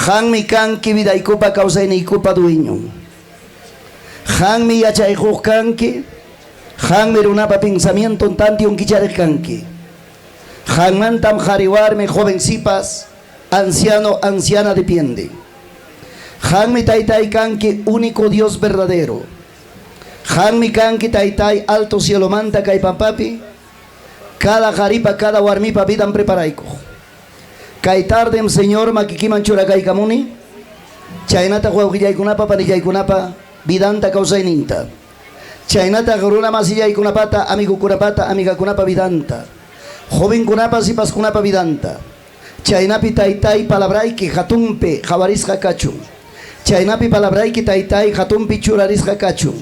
Qanmi kanki vidaykupa kawsayniykupa dueñon. Qanmi yachay quq kanki, qanmi runapa pensamienton tantion kichariq kanki. Qanmantam qari warmi, joven sipas, anciano, anciana depiende. Qanmi Taytay kanki único Dios verdadero. Qanmi kanki Taytay alto cielomanta kay pampapi cada qaripa, cada warmipa vidan preparaykuq. Kay tardem Señor makikiman churakaykamuni, chaynataq wawqillaykunapa panillaykunapa vidanta kawsayninta. Chaynataq runa masillaykunapata, amigokunapata, amigakunapa vidanta, jovenkunapa, sipaskunapa vidanta. Chaynapi Taytay palabrayki hatunpi qawarisqa kachun. Chaynapi palabrayki Taytay hatunpi churarisqa kachun.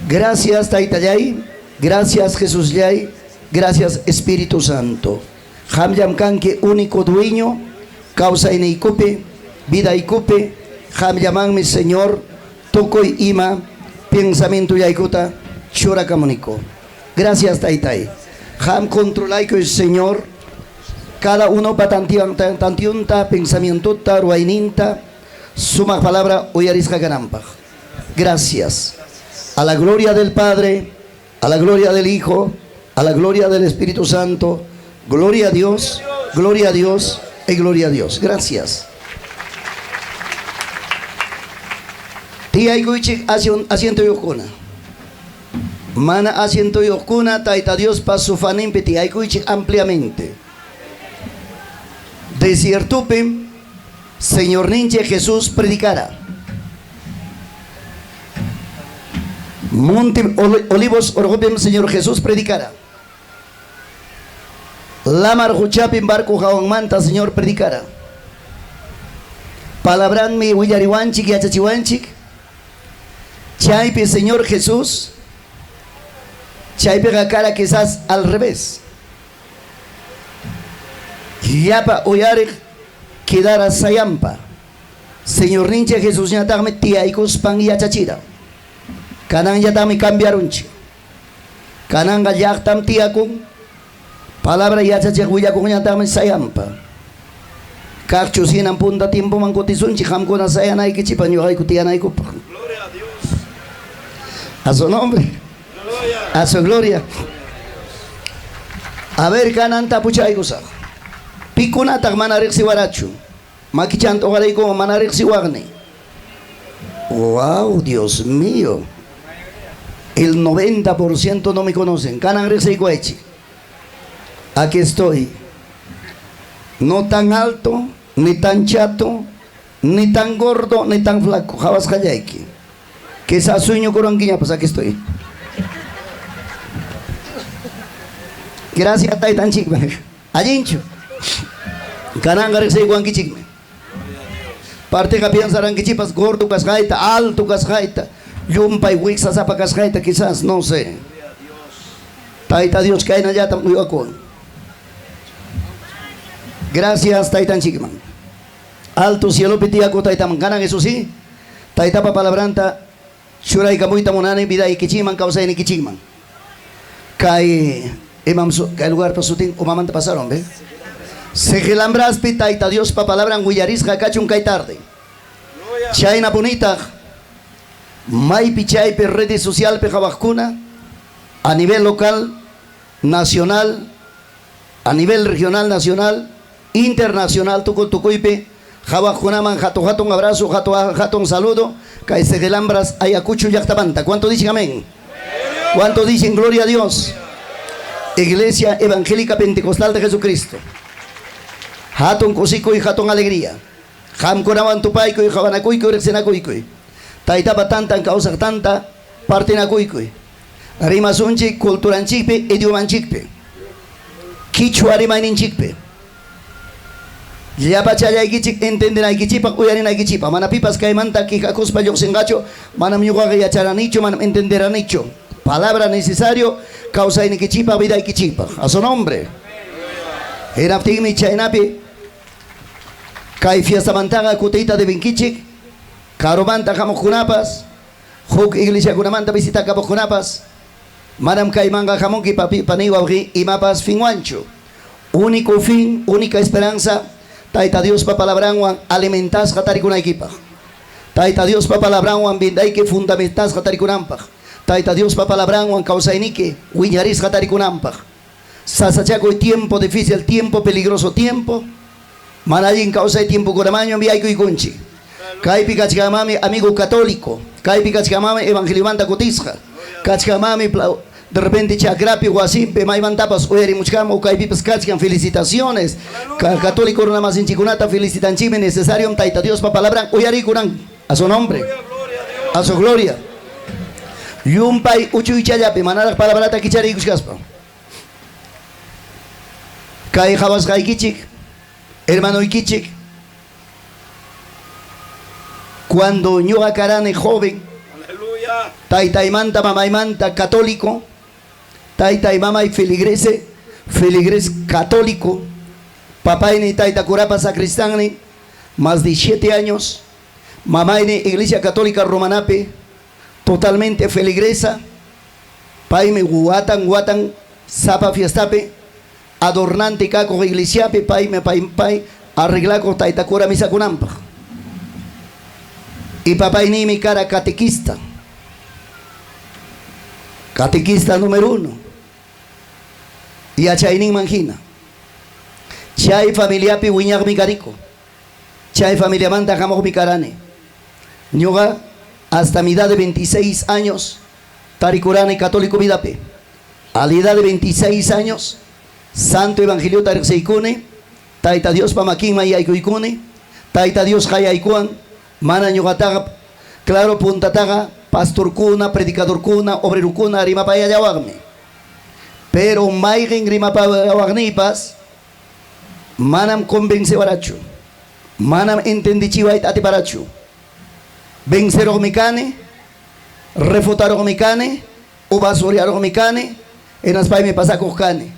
Gracias Taytallay, gracias Jesusllay, gracias Espíritu Santo. Qamllam kanki único dueño kawsayniykupi, vidaykupi, qamllamanmi Señor tukuy ima pensamientollaykuta churakamuniku. Gracias Taytay. Qam controlaykuy Señor cada unopa tantionta, pensamientota, ruwayninta, sumaq palabra uyarisqa kananpaq. Gracias. A la gloria del Padre, a la gloria del Hijo, a la gloria del Espíritu Santo. Gloria a Dios, gloria a Dios y gloria a Dios. Gracias. Tiyaykuychik asientoyuqkuna. Mana asientoyuqkuna Tayta Diospa sofaninpi tiyaykuychik ampliamente. Desiertopim Señorninchik Jesús predicara. Monte Olivos orqopim Señor Jesús predicara. Lamar qochapim barco hawanmanta Señor predicara. Palabranmi willariwanchik, yachachiwanchik. Chaypi Señor Jesús, chaypiqa kara quizás al revés. Llapa uyariq quedara sayampa. Señorninchik Jesusñataqmi tiyaykuspan yachachira. Kananllataqmi cambiarunchik. Kananqa llaqtam tiyakun, palabra yachachiq willakuqñataqmi sayampa. Kaqchus hinam punta tiempoman kutisunchik qamkuna sayanaykichikpaq ñuqayku tiyanaykupaq. A su nombre. A su gloria. A ver, kanan tapuchaykusaq. Pikunataq mana riqsiwarachu? Makichanta uqaraykuman mana riqsiwaqni. Wow, Dios mío. El 90% no me conocen. Kanan riqsiykuwaychik. Aquí estoy. No tan alto, ni tan chato, ni tan gordo, ni tan flaco. Qawasqallayki. Quizás sueñokurankiñapas, aquí estoy. Gracias taytanchikman. Allinchu. Kananqa riqsiykuwankichikmi. Partiqa piensarankichikpas gordo kasqayta, alto kasqayta, llumpay wiksasapa kasqayta quizás, no sé. Tayta Dios kaynallatam uywakuwan. Gracias taytanchikman. Alto cielopi tiyakuq taytaman. Kanan eso sí, taytapa palabranta churaykamuyta munani vidaykichikman, kawsaynikichikman. Kay imam kay lugarpa sutin umamanta pasaron, ve? Segelambraspi Tayta Diospa palabran willarisqa kachun kay tarde. Chaynapunitaq maypi chaypi redes socialpi qawaqkuna a nivel local, nacional, a nivel regional, nacional, internacional tukuy tukuypi qawaqkunaman hatun hatun abrazo, hatun hatun saludo kay Segelambras Ayacucho llaqtamanta. ¿Cuánto dicen amén? ¿Cuánto dicen gloria a Dios? Iglesia Evangélica Pentecostal de Jesucristo. Hatun kusikuy, hatun alegría. Qamkunawan tupaykuy, qawanakuykuy, riqsinakuykuy. Taytapa tantan kawsaq tanta partinakuykuy. Rimasunchik culturanchikpi, idiomanchikpi. Quichua rimayninchikpi. Llapachallaykichik entendenaykichikpaq, uyarinaykichikpaq. Mana pipas kaymanta quejakuspa lluqsinqachu, manam ñuqaqa yacharanichu, manam entenderanichu. Palabra necesario kawsaynikichikpaq, vidaykichikpaq. A su nombre. Hinaptinmi chaynapi kay fiestamantaqa kutiyta debenkichik, karumanta hamuqkunapas, huk iglesiakunamanta visitakamuqkunapas, manam kaymanqa hamunki papi, pani, wawqi, imapas finwanchu. Único fin, única esperanza, Tayta Diospa palabranwan alimentasqa tarikunaykipaq. Tayta Diospa palabranwan vidayki fundamentasqa tarikunanpaq. Tayta Diospa palabranwan kawsayniki wiñarisqa tarikunanpaq. Sasachakuy tiempo, difícil tiempo, peligroso tiempo, mana allin kawsay tiempokunamanñam yaykuykunchik. Kaypi kachkanmanmi amigo católico, kaypi kachkanmanmi evangeliomanta kutisqa, kachkanmanmi de repente chakrapi, wasinpi, maymantapas uyarimuchkanman o kaypipas kachkan felicitaciones. Católico runamasinchikkunata felicitanchikmi, necesariom Tayta Diospa palabran uyarikunan. A su nombre, a su gloria. Llumpay uchuychallapi manaraq palabrata kichariykuchkaspa. Kay qawasqaykichik, hermanoykichik, cuando ñuqa karani joven, taytaymanta mamaymanta católico, taytay mamay feligrese, feligres católico, papayni tayta curapa sacristanni, más de 7 años, mamayni Iglesia Católica Romanapi, totalmente feligresa, paymi watan watan sapa fiestapi adornante kakuq iglesiapi, paymi pay pay arreglakuq tayta cura misakunanpaq. Y papayniymi kara catequista. Catequista número uno. Yachayninman hina. Chay familiapi wiñaqmi kariku. Chay familiamanta hamuqmi karani. Ñuqa hasta mi edad de 26 años tarikurani católico vidapi. A la edad de 26 años, Santo Evangelio riqsiykuni, Tayta Diospa makinman yaykuykuni, Tayta Dios qayaykuwan, mana ñuqataqa, claro, puntataqa pastorkuna, predicadorkuna, obrerokuna rimapayallawaqmi. Pero mayqin rimapayawaqniypas manam convencewarachu. Manam entendichiwayta atiparachu. Venceruqmi kani, refutaruqmi kani, ubasuriaruqmi kani, hinaspaymi pasakuq kani.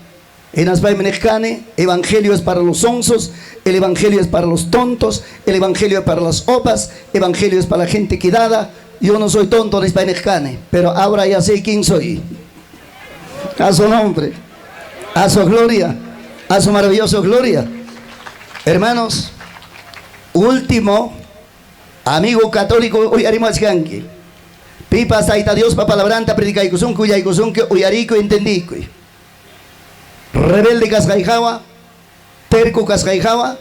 Hinaspaymi niq kani, evangelio es para los sonsos, el evangelio es para los tontos, el evangelio es para las opas, evangelio es para la gente quedada. Yo no soy tonto, nispay niq kani, pero ahora ya sé quién soy. A su nombre, a su gloria, a su maravillosa gloria. Hermanos, último amigo católico uyarimachkanki. Pipas Tayta Diospa palabranta predicaykusunki, uyaykusunki, uyariykuy, entendiykuy. Rebelde kasqayqawa, terco kasqayqawa,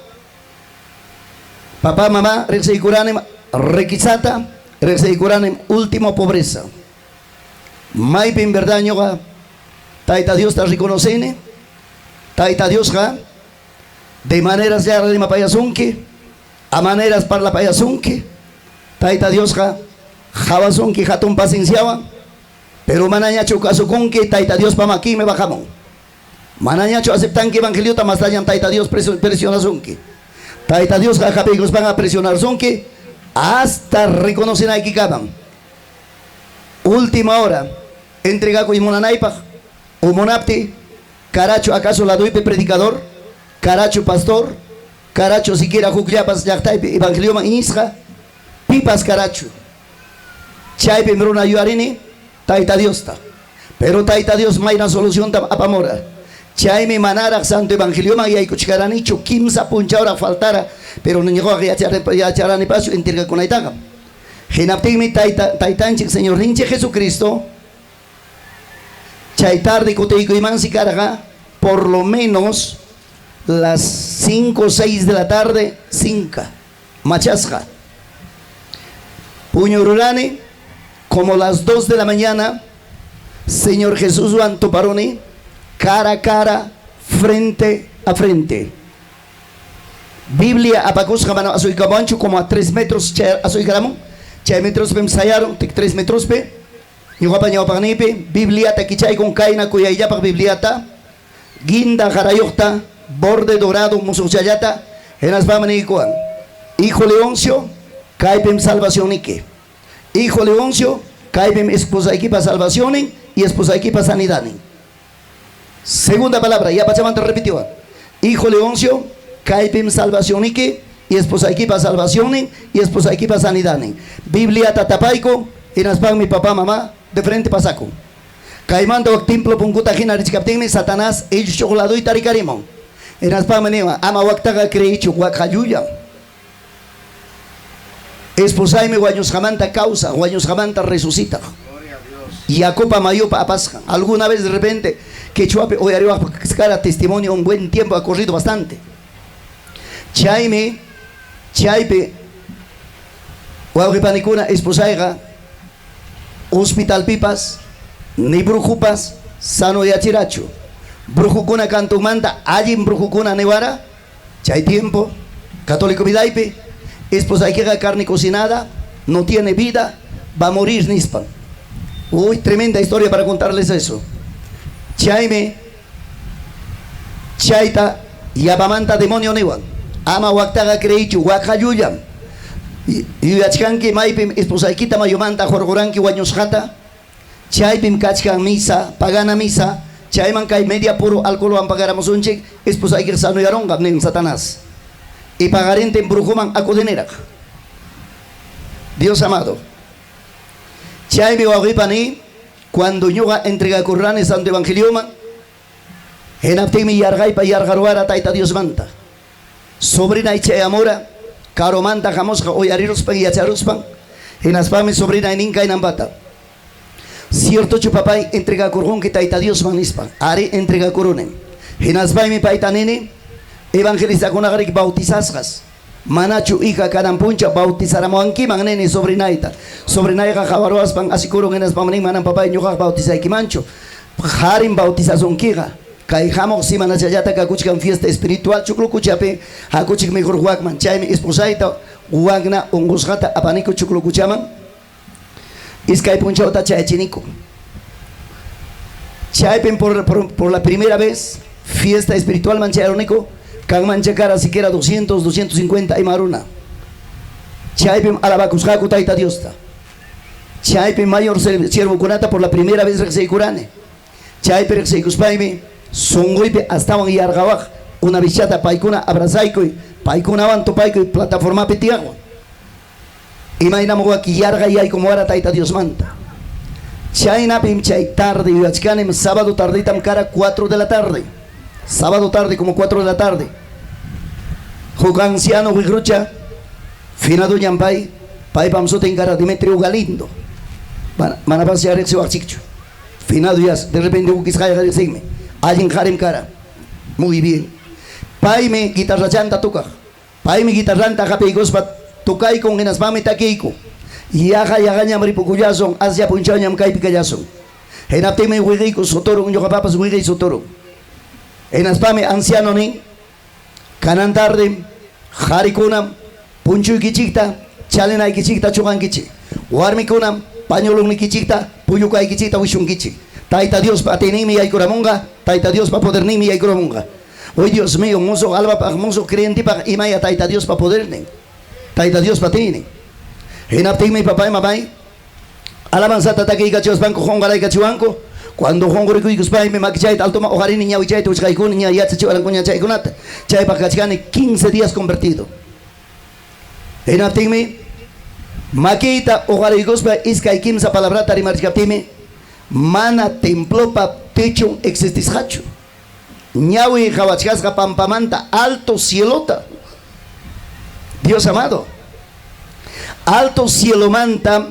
papá, mamá, riqsiykuranim riquezata, riqsiykuranim último pobreza. Maypim verdad ñuqa Tayta Diosta reconocini, Tayta Diosqa de maneras ya rimapayasunki, a maneras parlapayasunki, Tayta Diosqa qawasunki hatun pacienciawan, pero manañachu kasukunki, Tayta Diospa makinmi bajamun. Manañachu aceptanki evangeliota, mastañam Tayta Dios presionasunki. Tayta Diosqa hapiykuspanqa presionarsunki hasta reconocenaykikaman. Última hora, entregakuy munanaypaq o munapti, karachu acaso laduypi predicador, karachu pastor, karachu siquiera hukllapas llaqtaypi evangelioman iñisqa, pipas karachu. Chaypim runa yuyarini Tayta Diosta. Pero Tayta Dios mayna solucionta apamura. Chaymi manaraq Santo Evangelioman yaykuchkaranichu, kimsa punchawraq faltara, pero ñuqaqa yacharanipachu entregakunaytaqa. Hinaptinmi Tayta Taytanchik Señorninchik Jesucristo chay tarde kutiykuymansi karqa por lo menos las 5 o 6 de la tarde, 5 machasqa. Puñururani como las 2 de la mañana, Señor Jesuswan tuparuni cara a cara, frente a frente. Biblia apakusqa mana asuykamanchu, como a 3 metros asuykaramun. Chay metros pim sayaron, tik 3 metros pi. Ñuqapa ñawpaqniypi Bibliata kichaykun, kayna kuyayllapaq Bibliata, guinda qarayuqta, borde dorado, musuqchallata, hinaspami niykuwan: "Hijo Leoncio, kaypim salvacionniki. Hijo Leoncio, kaypim esposaykipa salvacionnin y esposaykipa sanidadnin." Segunda palabra, ya pachamanta repitió. "Hijo Leoncio, kaypim salvacionniki y esposaykipa salvacionnin y esposaykipa sanidadnin." Bibliata tapayku, hinaspami papá, mamá de frente pasakun. Kaymanta wak templo punkuta hina richkaptinmi Satanás illuchuq laduyta rikarimun. Hinaspami niwan, ama waktaqa creeychu, wakqa llullam. Esposaymi wañusqamanta kawsaq, wañusqamanta resucitaq. Yakupa mayupa apasqan. Alguna vez de repente quechuapi uyariwaq kara testimonio un buen tiempo ha corrido bastante. Chaymi chaypi wawqi panikuna esposayqa hospitalpipas ni brujupas sanoyachirachu. Brujukuna kantunmanta allin brujukuna niwara chay tiempo católico vidaypi esposaykiqa carne cocinada no tiene vida, va a morir nispan. Uy, tremenda historia para contarles eso. Chaymi chayta yapamanta demonio niwan. Ama waktaqa creeychu, wakqa llullam. Yuyachkanki maypim esposaykita mayumanta hurquranki wañusqata, chaypim kachkan misa, pagana misa, chayman kay media puro alcoholwan pagaramusunchik, esposaykiqa sanoyarunqam nin Satanás. Y paqarintin brujuman acudiniraq. Dios amado. Chaymi wawqipani, cuando ñuqa entregakurrani Santo Evangelioman, hinaptinmi yarqaypa yarqaruwara Tayta Diosmanta. Sobrinay chayamura, karumanta hamusqa uyariruspan yacharuspan, hinaspami sobrinay nin kaynampata. Ciertochu papay entregakurqunki Tayta Diosman nispa. Ari entregakurunim. Hinaspaymi payta nini, evangelistakunaqariki bautizasqas. Manachu hija kanan puncha bautizaramuwankiman nini sobrinayta. Sobrinayqa qawaruwaspan asikurun hinaspam nin manam papay ñuqaqa bautizaykimanchu. Qarim bautizasunkiqa. Kay hamuq semanachallata kakuchkan fiesta espiritual Chuklukuchapi hakuchik mejor wakman. Chaymi esposayta wakna unqusqata apaniku Chuklukuchaman. Iskay punchawta chayachiniku. Chaypim por la primera vez fiesta espiritual man chayaruniku kanman chakara siquiera 200, 250 imaruna. Chaypim alabakusqaku Tayta Diosta. Chaypim mayor siervokunata por la primera vez riqsiykurani. Chaypi riqsiykuspaymi sunquypi astawan yarqawaq una vizchata paykuna abrazaykuy, paykunawan tupaykuy plataformapi tiyaqwan. Imaynam waki yarqay yaykumuwara Tayta Diosmanta. Chaynapim chay tarde yuyachkanim sábado tarditam kara 4 de la tarde. Sábado tarde como 4 de la tarde. Huk anciano wiqrucha finaduñam pay, paypam sutin kara Demetrio Galindo. Manapas ya riqsiwaqchikchu. Finado ya de repente huk isqayqa riqsinmi. Allin qarim kara. Muy bien. Paymi guitarrachanta tukaq. Paymi guitarranta hapiykuspa tukaykun hinaspami takiyku. Yaqa yaqañam ripukullasun, asya punchawñam kaypi kallasun. Hinaptinmi wiqiyku suturun, ñuqapapas wiqiy suturun. Hinaspami anciano nin, kanan tarde qarikunam punchuykichikta, chalinaykichikta chuqankichik. Warmikunam pañuelonnikichikta, pulluqaykichikta wishunkichik. Tayta Diospa atiyninmi yaykuramunqa, Tayta Diospa poderninmi yaykuramunqa. Uy Dios mío, musuq almapaq, musuq creyentipaq imaya Tayta Diospa podernin, Tayta Diospa atiynin. Hinaptinmi papay mamay alabanzata takiykachiwaspanku qunqaraykachiwanku. Cuando qunqurikuykuspaymi makichayta altoma uqarini ñawichayta wichqaykuni ña yachachiwarankuña chaykunata. Chaypaq kachkani 15 días convertido. Hinaptinmi makiyta uqariykuspa iskay kimsa palabrata rimarichkaptinmi mana templopa techon existisqachu. Ñawi qawachkasqa pampamanta alto cielota. Dios amado. Alto cielomanta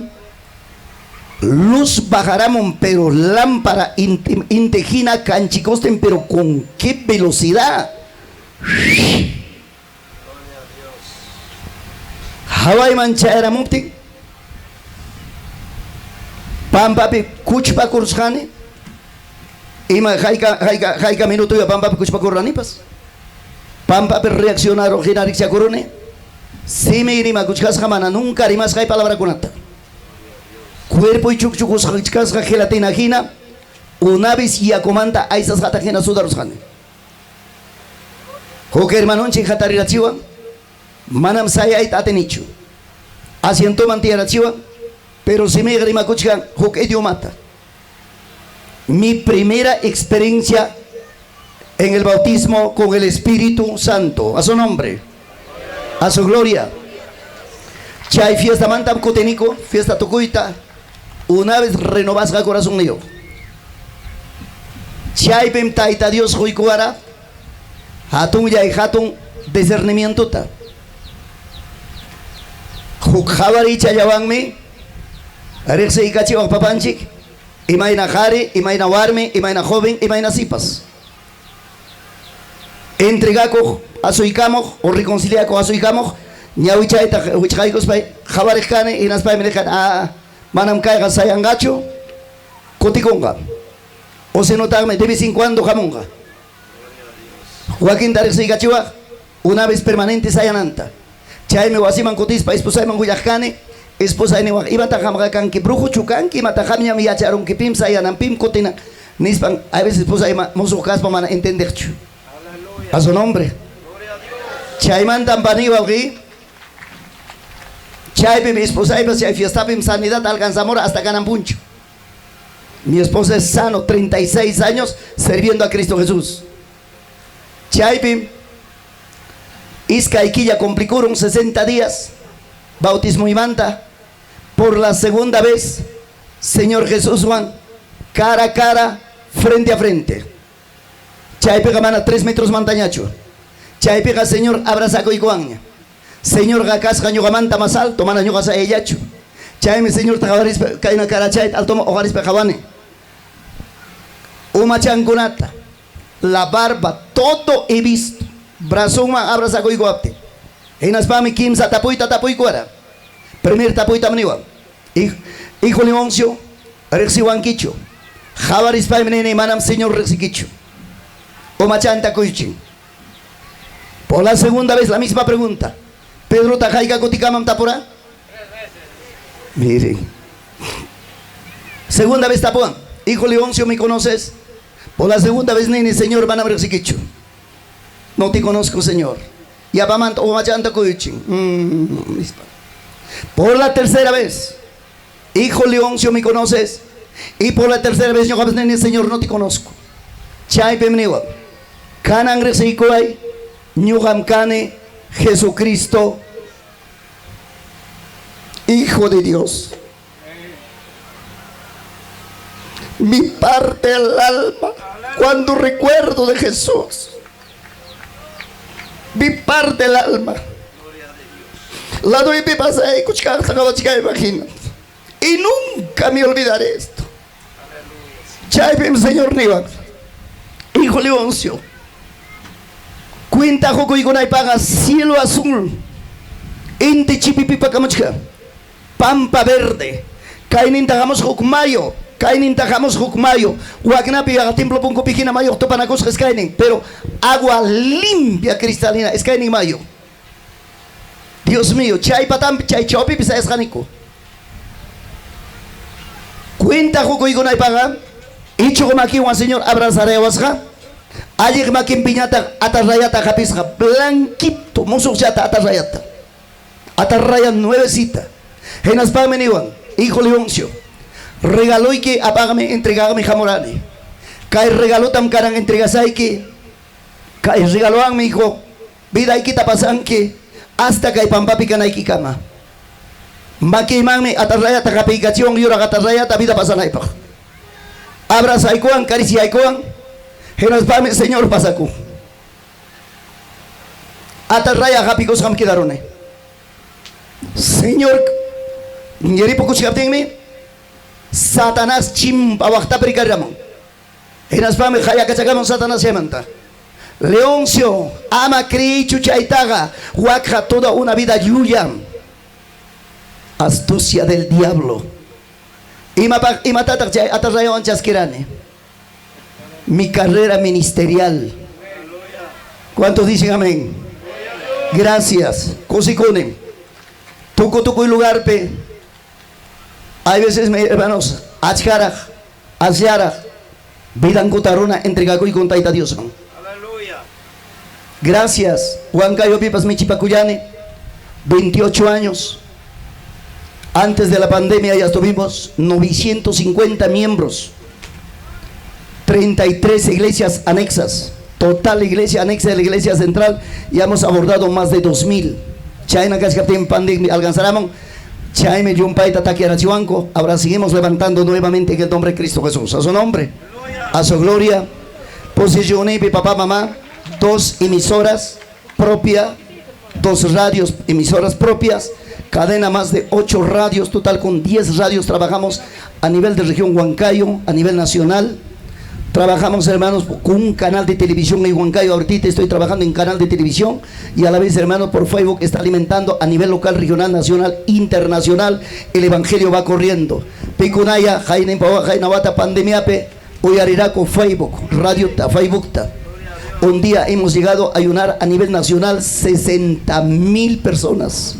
luz bajaramun, pero lámpara intejina canchicosten, pero con qué velocidad. Hawaiman chayaramuptin pampapi kuchpakurusqani. Ima hayka hayka hayka minutoya pampapi kuchpakuranipas. Pampapi reaccionaron hina rikchakuruni. Simi rimakuchkasqa mana nunca rimasqay palabrakunata. Cuerpo chukchukusqachkasqa gelatina hina, una vez yakumanta aysasqata hina sudarusqani. Huk hermanonchik hatarirachiwan, manam sayayta atinichu. Asientoman tiyarachiwan, pero simi rimakuchkan huk idiomata. Mi primera experiencia en el bautismo con el Espíritu Santo. A su nombre, a su gloria. Chay fiesta mantam kutiniku, fiesta tukuyta, una vez renovasqa corazón mío. Chaypim Tayta Dios quykuwara, Hatunllay hatun discernimientota. Huk qawarichallawanmi riqsiykachiwaq papanchik imayna qari, imayna warmi, imayna joven, imayna sipas. Entregakuq asuykamuq o reconciliakuq asuykamuq ñawichayta wichqaykuspay qawariq kani hinaspaymi niq kani, aa, manam kayqa sayanqachu, kutikunqa. O sinotaqmi de vez en cuando hamunqa. Wakinta riqsiykachiwaq una vez permanente sayananta. Chaymi wasiman kutispa esposayman willaq kani, esposay niwaq, imataq qamqa kanki, brujochu kanki, imataq qamñam yacharunki pim sayanan, pim kutinan, nispan. A veces esposay musuq kaspa mana entendeqchu. A su nombre. Chaymantam pani wawqiy, chaypim esposaypas chay fiestapim sanidad alcanzamura hasta kanan punchaw. Mi esposa es sano, 36 años sirviendo a Cristo Jesús. Chaypim iskay killa cumplikurun 60 días bautismoymanta por la segunda vez Señor Jesuswan cara a cara, frente a frente. Chaypiqa mana 3 metros mantañachu. Chaypiqa Señor abrazakuykuwanña. Señorqa kasqa ñuqamanta más alto, mana ñuqa sayallachu. Chaymi Señorta qawarispa kayna karachayta altoman uqarispa qawani. Umachankunata, la barba, todo he visto. Brazonman abrazakuykuwaptin. Hinaspami kimsa tapuyta tapuykuwara. Primer tapuytam niwan. Hijo Leoncio, riqsiwankichu? Qawarispaymi nini, manam Señor riqsikichu. Umachanta kuychin. Por la segunda vez la misma pregunta. Pedrota hayka kutikamam tapura? Miren. Segunda vez tapuan. Hijo Leoncio, ¿me conoces? Por la segunda vez nini, Señor, manam riqsikichu. No te conozco, Señor. Yapamanta umachanta kuychin. Por la tercera vez, Hijo Leoncio, ¿me conoces? Y por la tercera vez, ñuqapas nini, Señor, no te conozco. Chaypim niwan. Kanan riqsiykuway, ñuqam kani Jesucristo, Hijo de Dios. Mi parte el alma cuando recuerdo de Jesús. Mi parte el alma. Ladoypi pasaykuchkaqta qawachkaypaq hina. Y nunca me olvidaré esto. Chaypim Señor niwan. Hijo Leoncio, cuenta qukuykunaypaqa cielo azul, inti chipipipakamuchka, pampa verde, kayninta hamusqa huk mayo, kayninta hamusqa huk mayo, waknapi yaqa templo punkupi hina mayo tupanakusqa iskaynin, pero agua limpia cristalina iskaynin mayo. Dios mío, chay patampi, chay chawpipi sayasqaniku. Cuenta qukuykunaypaqa ichuq makinwan Señor abrazarayawasqa, alliq makinpiñataq atarrayata hapisqa, blanquito, musuqchata atarrayata. Atarraya nuevecita. Hinaspanmi niwan, hijo Leoncio, regaloyki apaqmi entregaqmi hamurani. Kay regalotam kanan entregasayki, kay regalowanmi, hijo, vidaykita pasanki hasta kay pampapi kanaykikama. Makiymanmi atarrayata hapiykachiwan yuraq atarrayata vida pasanaypaq. Abrazaykuwan, cariciaykuwan, hinaspami Señor pasakun. Atarraya hapikusqam quedaruni. Señor ripukuchkaptinmi Satanás chimpa waqtapi rikariramun. Hinaspami qayakachakamun Satanás chaymanta. Leoncio, ama creeychu chaytaqa, wakqa toda una vida llullam. Astucia del diablo. Imapaq imatataq chay atarrayawan chaskirani? Mi carrera ministerial. ¿Cuántos dicen amén? Gracias. Kusikunim. Tuku tukuy lugarpi. Hay veces, mis hermanos, achkaraq, asyaraq, vidankuta runa entregakuykun Tayta Diosman. Gracias. Huancayopipas michipakullani, 28 años. Antes de la pandemia ya tuvimos 950 miembros, 33 iglesias anexas, total iglesia anexa de la iglesia central, ya hemos abordado más de 2000. Chayna kachkaptin pandemia alcanzarán. Chaymi llumpayta takyarachiwanku. Ahora seguimos levantando nuevamente en el nombre de Cristo Jesús. A su nombre, a su gloria. Posicionipi papá, mamá. Dos emisoras propia, dos radios, emisoras propias, cadena más de 8 radios, total con 10 radios trabajamos a nivel de región Huancayo, a nivel nacional. Trabajamos, hermanos, con un canal de televisión en Huancayo. Ahorita estoy trabajando en canal de televisión y a la vez, hermano, por Facebook está alimentando a nivel local, regional, nacional, internacional. El evangelio va corriendo. Picunaya, Jaina Jainawata, pandemiape, Uyariraco, Facebook, Radio ta, Facebook ta. Un día hemos llegado a ayunar a nivel nacional 60.000 personas.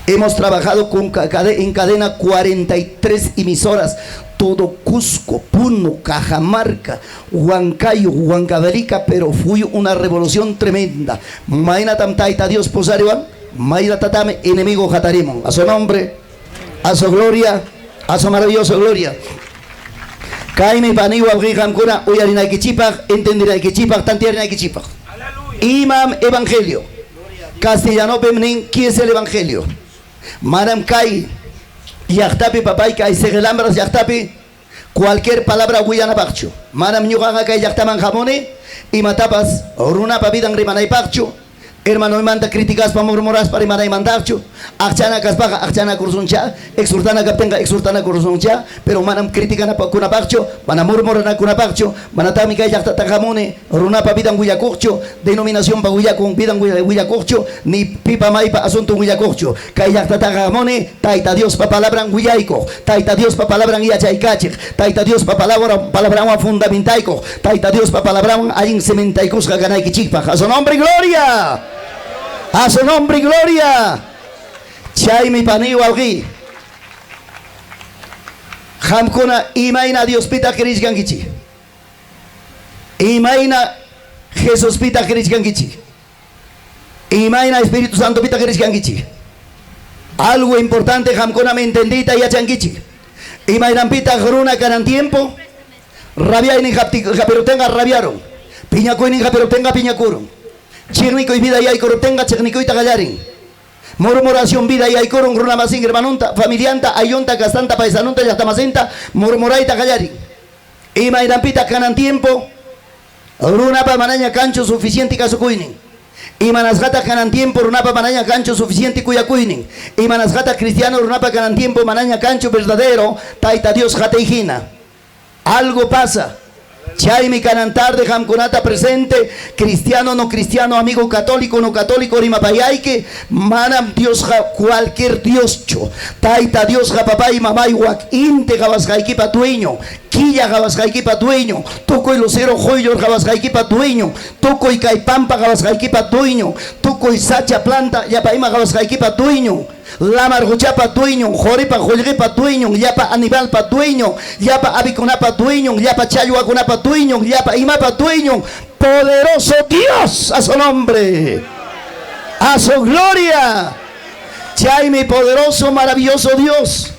Hemos trabajado en cadena 43 emisoras, todo Cusco, Puno, Cajamarca, Huancayo, Huancavelica, pero fue una revolución tremenda. Maina tamtaita Dios posariwan, maina tatame enemigo jatarimon. A su nombre, a su gloria, a su maravillosa gloria. Kaymi paniwa qamkuna uyarinaykichikpaq, entenderaykichikpaq, tantearinaykichikpaq. Imam evangelio. Castellano nin, ¿qué es el evangelio? Manam kay llaqtapi papay kay segelambras llaqtapi cualquier palabra willanapaqchu. Manam ñuqaqa kay llaqtaman hamuni imatapas runapa vidan rimanaypaqchu. Hermanoymanta criticaspa murmuraspa rimanaymantachu. Aqchana kaspaqa aqchana kursuncha, exhortana kaptinqa exhortana kursuncha, pero manam criticanakunapaqchu, mana murmuranakunapaqchu, manataqmi kay llaqtata hamuni runapa vidan willakuqchu, denominacionpa willakun vidan willakuqchu, ni pipa maypa asunto willakuqchu. Kay llaqtataqa hamuni Tayta Diospa palabran willaykuq, Tayta Diospa palabran yachaykachiq, Tayta Diospa palabra palabranwan fundamentaykuq, Tayta Diospa palabranwan allin cementaykusqa kanaykichikpaq. A su nombre gloria. A su nombre gloria. Chaymi pani wawqi. Qamkuna imayna Diospita crishkankichik. Imayna Jesuspita crishkankichik. Imayna Espíritu Santopita crishkankichik. Algo importante qamkuna me entendita yachankichik. Imaynanpita runa kanan tiempo rabiaynin hapiruptinqa rabiaron. Piñakuynin hapiruptinqa piñakurun. Chiqnikuy vida yaykuruptinqa chiqnikuyta qallarin. Murmuración vida yaykurun runa masin hermanunta, familianta, ayllunta, castanta, paisanunta, llaqtamasinta, murmurayta qallarin. Imaynanpita kanan tiempo runapa manaña kanchu suficiente kasukuynin. Imanasqata kanan tiempo runapa manaña kanchu suficiente kuyakuynin. Imanasqata cristiano runapa kanan tiempo manaña kanchu verdadero Tayta Dios qatayhina. Algo pasa. Chaymi kanan tarde qamkunata presente, cristiano no cristiano, amigo católico no católico, rimapayayki, manam Diosqa cualquier Dioschu. Tayta Diosqa papay mamay wak inti qawasqaykipa dueño, killa qawasqaykipa dueño, tukuy lucero quyllur qawasqaykipa dueño, tukuy kay pampa qawasqaykipa dueño, tukuy sacha planta llapa ima qawasqaykipa dueño, lamar quchapa dueño, quripa qullqipa dueño, llapa animalpa dueño, llapa avikunapa dueño, llapa challwakunapa dueño, llapa imapa dueño, poderoso Dios, a su nombre, a su gloria. Chaymi poderoso, maravilloso Dios.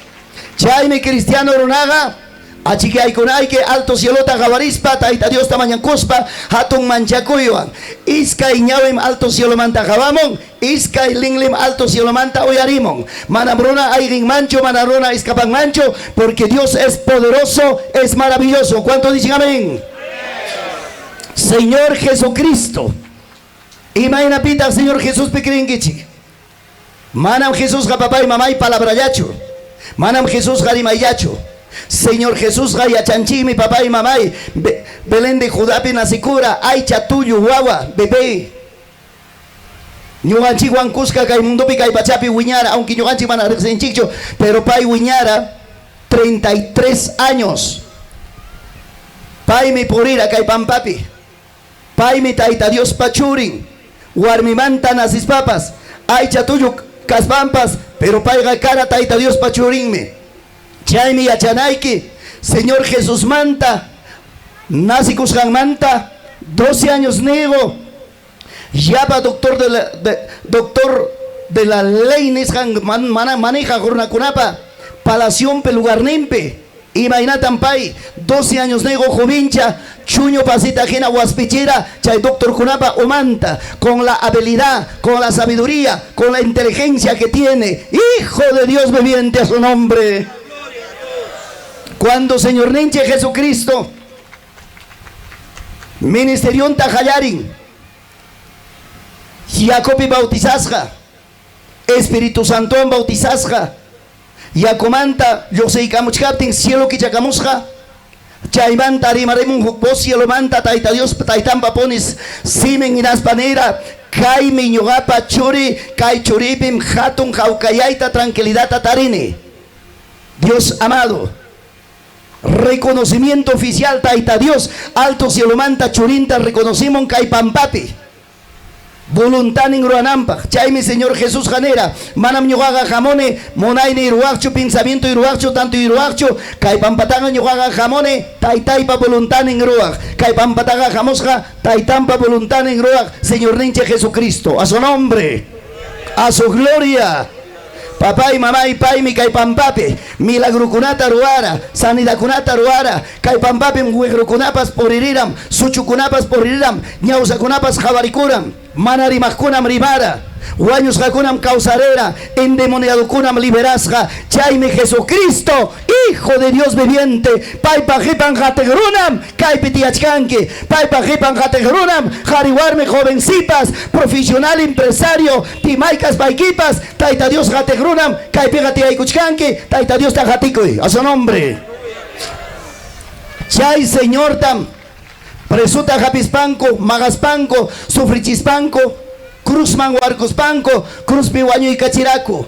Chaymi cristiano runaqa, achikaykunayki alto cielota qawarispa, Tayta Diosta mañakuspa, hatun manchakuywan. Iskay ñawim alto cielomanta qawamun, iskay linlim alto cielomanta uyarimun. Manam runa ayqinmanchu, mana runa escapanmanchu, porque Dios es poderoso, es maravilloso. ¿Cuántos dicen amén? Señor Jesucristo. Imaynapitaq Señor Jesuspi creenkichik? Manam Jesusqa papay mamay palabrallachu. Manam Jesusqa rimayllachu. Señor Jesusqa yachanchikmi papay mamay Belén de Judapi nacikura aycha tullu wawa bebé. Ñuqanchikwan kuska kay mundopi kay pachapi wiñara, aunque ñuqanchik mana riqsinchikchu, pero pay wiñara 33 años. Paymi purira kay pampapi. Paymi Tayta Diospa churin. Warmimanta nasispapas, aycha tullu kaspampas, pero payqa kara Tayta Diospa churinmi. Chaymi yachanayki, Señor Jesusmanta, nasikusqanmanta, 12 años nigo, llapa doctor de la ley nisqan maneja runakunapa palacionpi lugarninpi. Imaynatan pay 12 años nigo jovincha chuño pasita hina waspichira chay doctor kunapa umanta con la habilidad, con la sabiduría, con la inteligencia que tiene. Hijo de Dios viviente, a su nombre. Cuando Señor Ninche Jesucristo Ministerionta qallarin. Yakupi bautizasqa, Espíritu Santowan bautizasqa, yakumanta lluqsiykamuchkaptin cielo kichakamusqa, chaymanta rimarimun huk voz cielomanta Tayta Diospa Taytanpa ponis simin hinaspa nira, Kaymi ñuqapa churi, kay churiypim hatun hawkayayta tranquilidadta tarini. Dios amado. Reconocimiento oficial Tayta Dios alto cielomanta churinta reconocimun kay pampapi voluntanin ruwananpaq. Chaymi Señor Jesusqa nira, Manam ñuqaqa hamuni munayniy ruwaqchu, pensamientoy ruwaqchu, tantoy ruwaqchu, kay pampataqa ñuqaqa hamuni Taytaypa voluntanin ruwaq. Kay pampataqa hamusqa Taytanpa voluntanin ruwaq Señorninchik Jesucristo. A su nombre, a su gloria. Papay, mamay, paymi kay pampapi milagrokunata ruwara, sanidakunata ruwara, kay pampapim wiqrukunapas puririram, suchukunapas puririram, ñawsakunapas qawarikuram, mana rimaqkunam rimara, wañusqakunam kawsarera, endemoniadokunam liberasqa, chaymi Jesucristo, Hijo de Dios viviente, paypa qipan qatiq runam kaypi tiyachkanki, paypa qipan qatiq runam qari warmi joven sipas, profesional empresario, Pi maykaspaykipas, Tayta Dios qatiq runam kaypiqa tiyaykuchkanki, Tayta Diosta qatikuy. A su nombre. Chay Señortam presota hapispanku, maqaspanku, sufrichispanku, cruzman warkuspanku, cruzpi wañuykachiraku.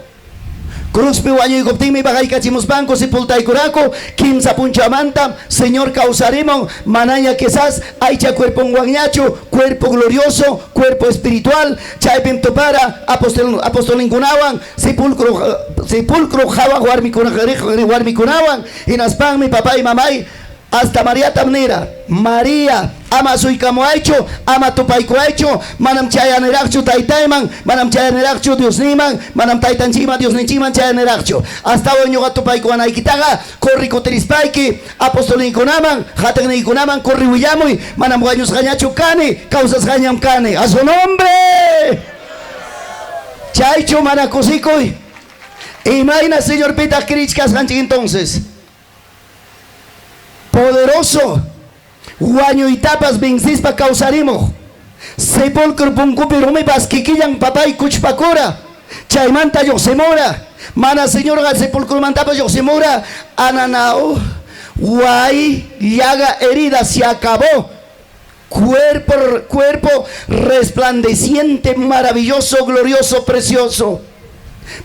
Cruzpi wañuykuptinmi bajaykachimuspanku sepultaykuraku, kimsa punchawmantam Señor kawsarimun, manaña quizás aycha cuerponwanñachu, cuerpo glorioso, cuerpo espiritual, chaypim tupara apostol apostolninkunawan, sepulcro sepulcro qawaq warmikunawan, hinaspanmi papay mamay Hasta Mariatam nira, Maria, ama asuykamuwaychu, ama tupaykuwaychu, manam chayaniraqchu Taytayman, manam chayaniraqchu Diosniyman, manam Taytanchikman Diosninchikman chayaniraqchu. Astawan ñuqa tupaykuwanaykitaqa corre kutirispayki apostolniykunaman, qatiqniykunaman corre willamuy, manam wañusqañachu kani, kawsasqañam kani. A su nombre! Chaychu mana kusikuy? Imayna Señorpitaq creechkasqanchik entonces? Poderoso wañuytapas vencispa kawsarimuq, sepulcro punkupi rumipas kikillan papay kuchpakura, chaymanta lluqsimura, mana Señorqa sepulcromantapas lluqsimura, ananao, way, llaga, herida, se acabó, cuerpo, cuerpo resplandeciente, maravilloso, glorioso, precioso.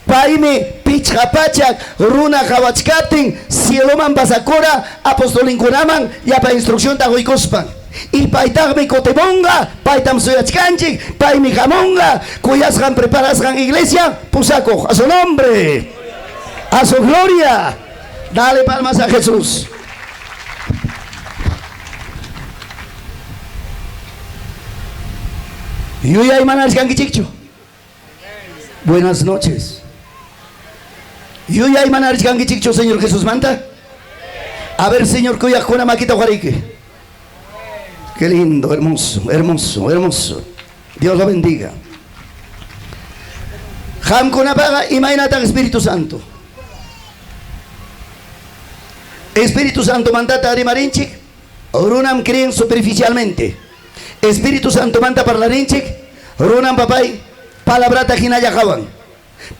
Paymi 500 runa qawachkaptin cieloman pasakura apostolinkunaman llapa instruccionta quykuspan. Y paytaqmi kutimunqa, paytam suyachkanchik, paymi hamunqa, kuyasqan preparasqan iglesia pusakuq. A su nombre, a su gloria. Dale palmas a Jesús. Yuyaymanarchkankichikchu? Buenas noches. Yuyaymanarchkankichikchu Señor Jesusmanta? A ver, Señor, kuyaqkuna makita uqariyki. Qué lindo, hermoso, hermoso, hermoso. Dios lo bendiga. Qamkunapaqa imaynataq Espíritu Santo? Espíritu Santomantata rimarinchik, runam creen superficialmente. Espíritu Santomanta parlarinchik, runam papay palabrata hinalla qawan.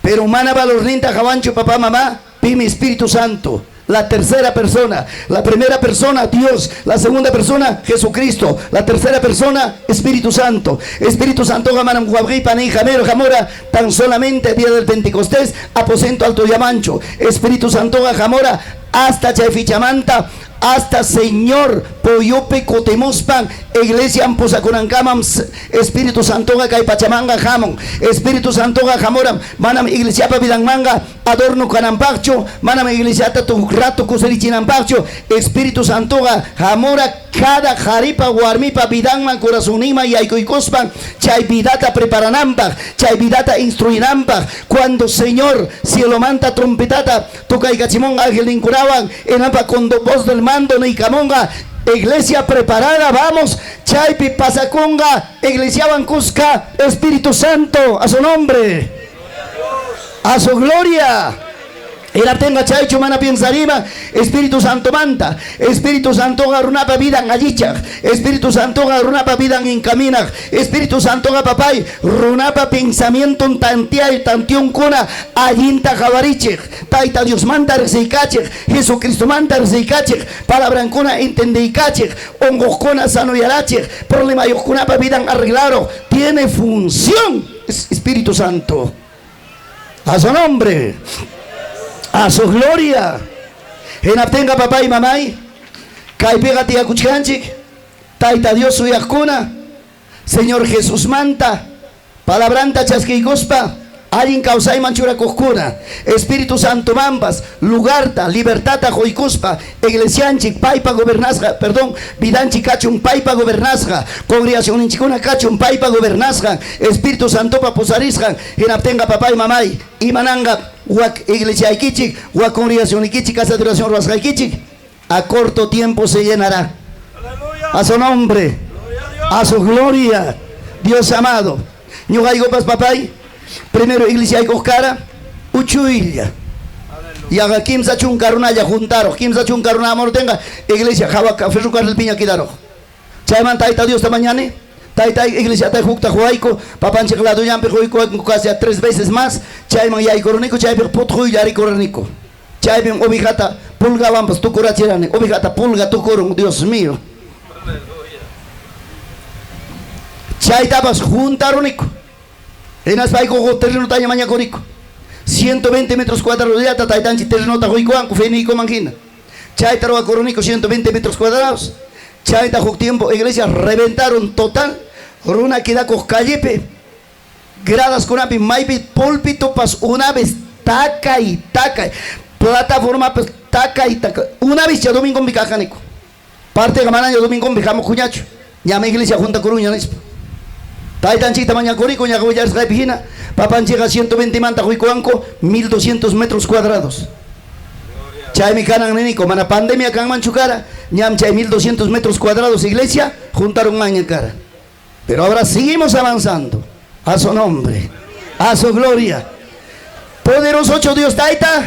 Pero mana valorninta qawanchu papá, mamá, pimi Espíritu Santo. La tercera persona, la primera persona Dios, la segunda persona Jesucristo, la tercera persona Espíritu Santo. Espíritu Santo manam wawqiypa ni jamero hamura tan solamente día del Pentecostés, aposento alto yamancho. Espíritu Santo hamura hasta chay fichamanta, hasta Señor puyupi kutimuspan iglesian pusakunankamam Espíritu Santoqa kay pachamanqa hamun. Espíritu Santoqa hamuram manam iglesiapa vidanmanqa adorno kananpaqchu, manam iglesiata tuk rato kusirichinanpaqchu. Espíritu Santoqa hamura cada qharipa warmipa vidanman corazonninman yaykuykuspan chay vidata preparananpaq, chay vidata instruinanpaq. Cuando Señor cielomanta trompetata tocaykachimunqa angelninkunawan, hinaspa con voz del mando niykamunqa, iglesia preparada, vamos, chaypi pasakunqa iglesiawan kuska Espíritu Santo, a su nombre, a su gloria. Hinaptinqa chaychu mana piensarima Espíritu Santomanta. Espíritu Santoqa runapa vidan allichaq. Espíritu Santoqa runapa vidan encaminaq. Espíritu Santoqa papay runapa pensamienton tanteay tantionkuna allinta qawarichiq. Tayta Diosmanta riqsiykachiq, Jesucristomanta riqsiykachiq, palabrankuna entendeykachiq, unquqkuna sanoyarachiq, problemayuqkunapa vidan arreglaruq. Tiene función Espíritu Santo. A su nombre, a su gloria. Hinaptinqa papay, mamay, kaypiqa tiyakuchkanchik, Tayta Dios suyaqkuna, Señor Jesusmanta palabranta chaskiykuspa allin kawsayman churakuqkuna, Espíritu Santomanpas lugarta, libertadta qoykuspa, iglesianchik paypa gobernasqa, perdón, vidanchik kachun paypa gobernasqa, congregacionninchikkuna kachun paypa gobernasqan, Espíritu Santopa pusarisqan. Hinaptinqa papay, mamay, imananqa wak iglesiaykichik, wak congregacionnikichik, casa de oración ruwasqaykichik? A corto tiempo se llenará. A su nombre, a su gloria, Dios amado. Ñuqaykupas papay, primero iglesiaykuq kara, uchuylla. Yaqa 30 runalla juntaruq, 30 runa amurtinqa iglesia hawa ferrocarrilpiña quedaruq. Chayman Tayta Diosta mañani, Tayta iglesiata hukta huayku, papanchik ladullampi huykuwanku casi a 3 veces más, chayman yaykuruniku, chaypiqa putquylla rikuraniku. Chaypim ovejata pulgawanpas tukurachirani, ovejata pulga tukurun, Dios mío. Chaytapas juntaruniku. Hinaspaykuqa terrenotaña mañakuriku. 120 metros cuadrados taytanchik terrenota huykuwanku feniykuman hina. Chayta ruwakuruniku 120 metros cuadrados. Chayta huk tiempo iglesia reventaron total. Runa quedakuq callepi, gradas kunapi, maypi púlpitopas una vez takay, takay, plataformapas takay, takay. Una vez ya domingo kajaniku. Parteqa manaña domingo hamuqkuñachu. Ñam iglesia juntakuruña nispa. Taytanchikta mañakuriku ñaqa willarisqaypi hina. Papanchikqa 120 manta huykuwanku 1200 metros cuadrados. Chaymi kanan niniku, mana pandemia kanmanchu kara, ñam chay 1200 metros cuadrados iglesia juntaron maña kara. Pero ahora seguimos avanzando. A su nombre, a su gloria. Poderoso Dios Taita.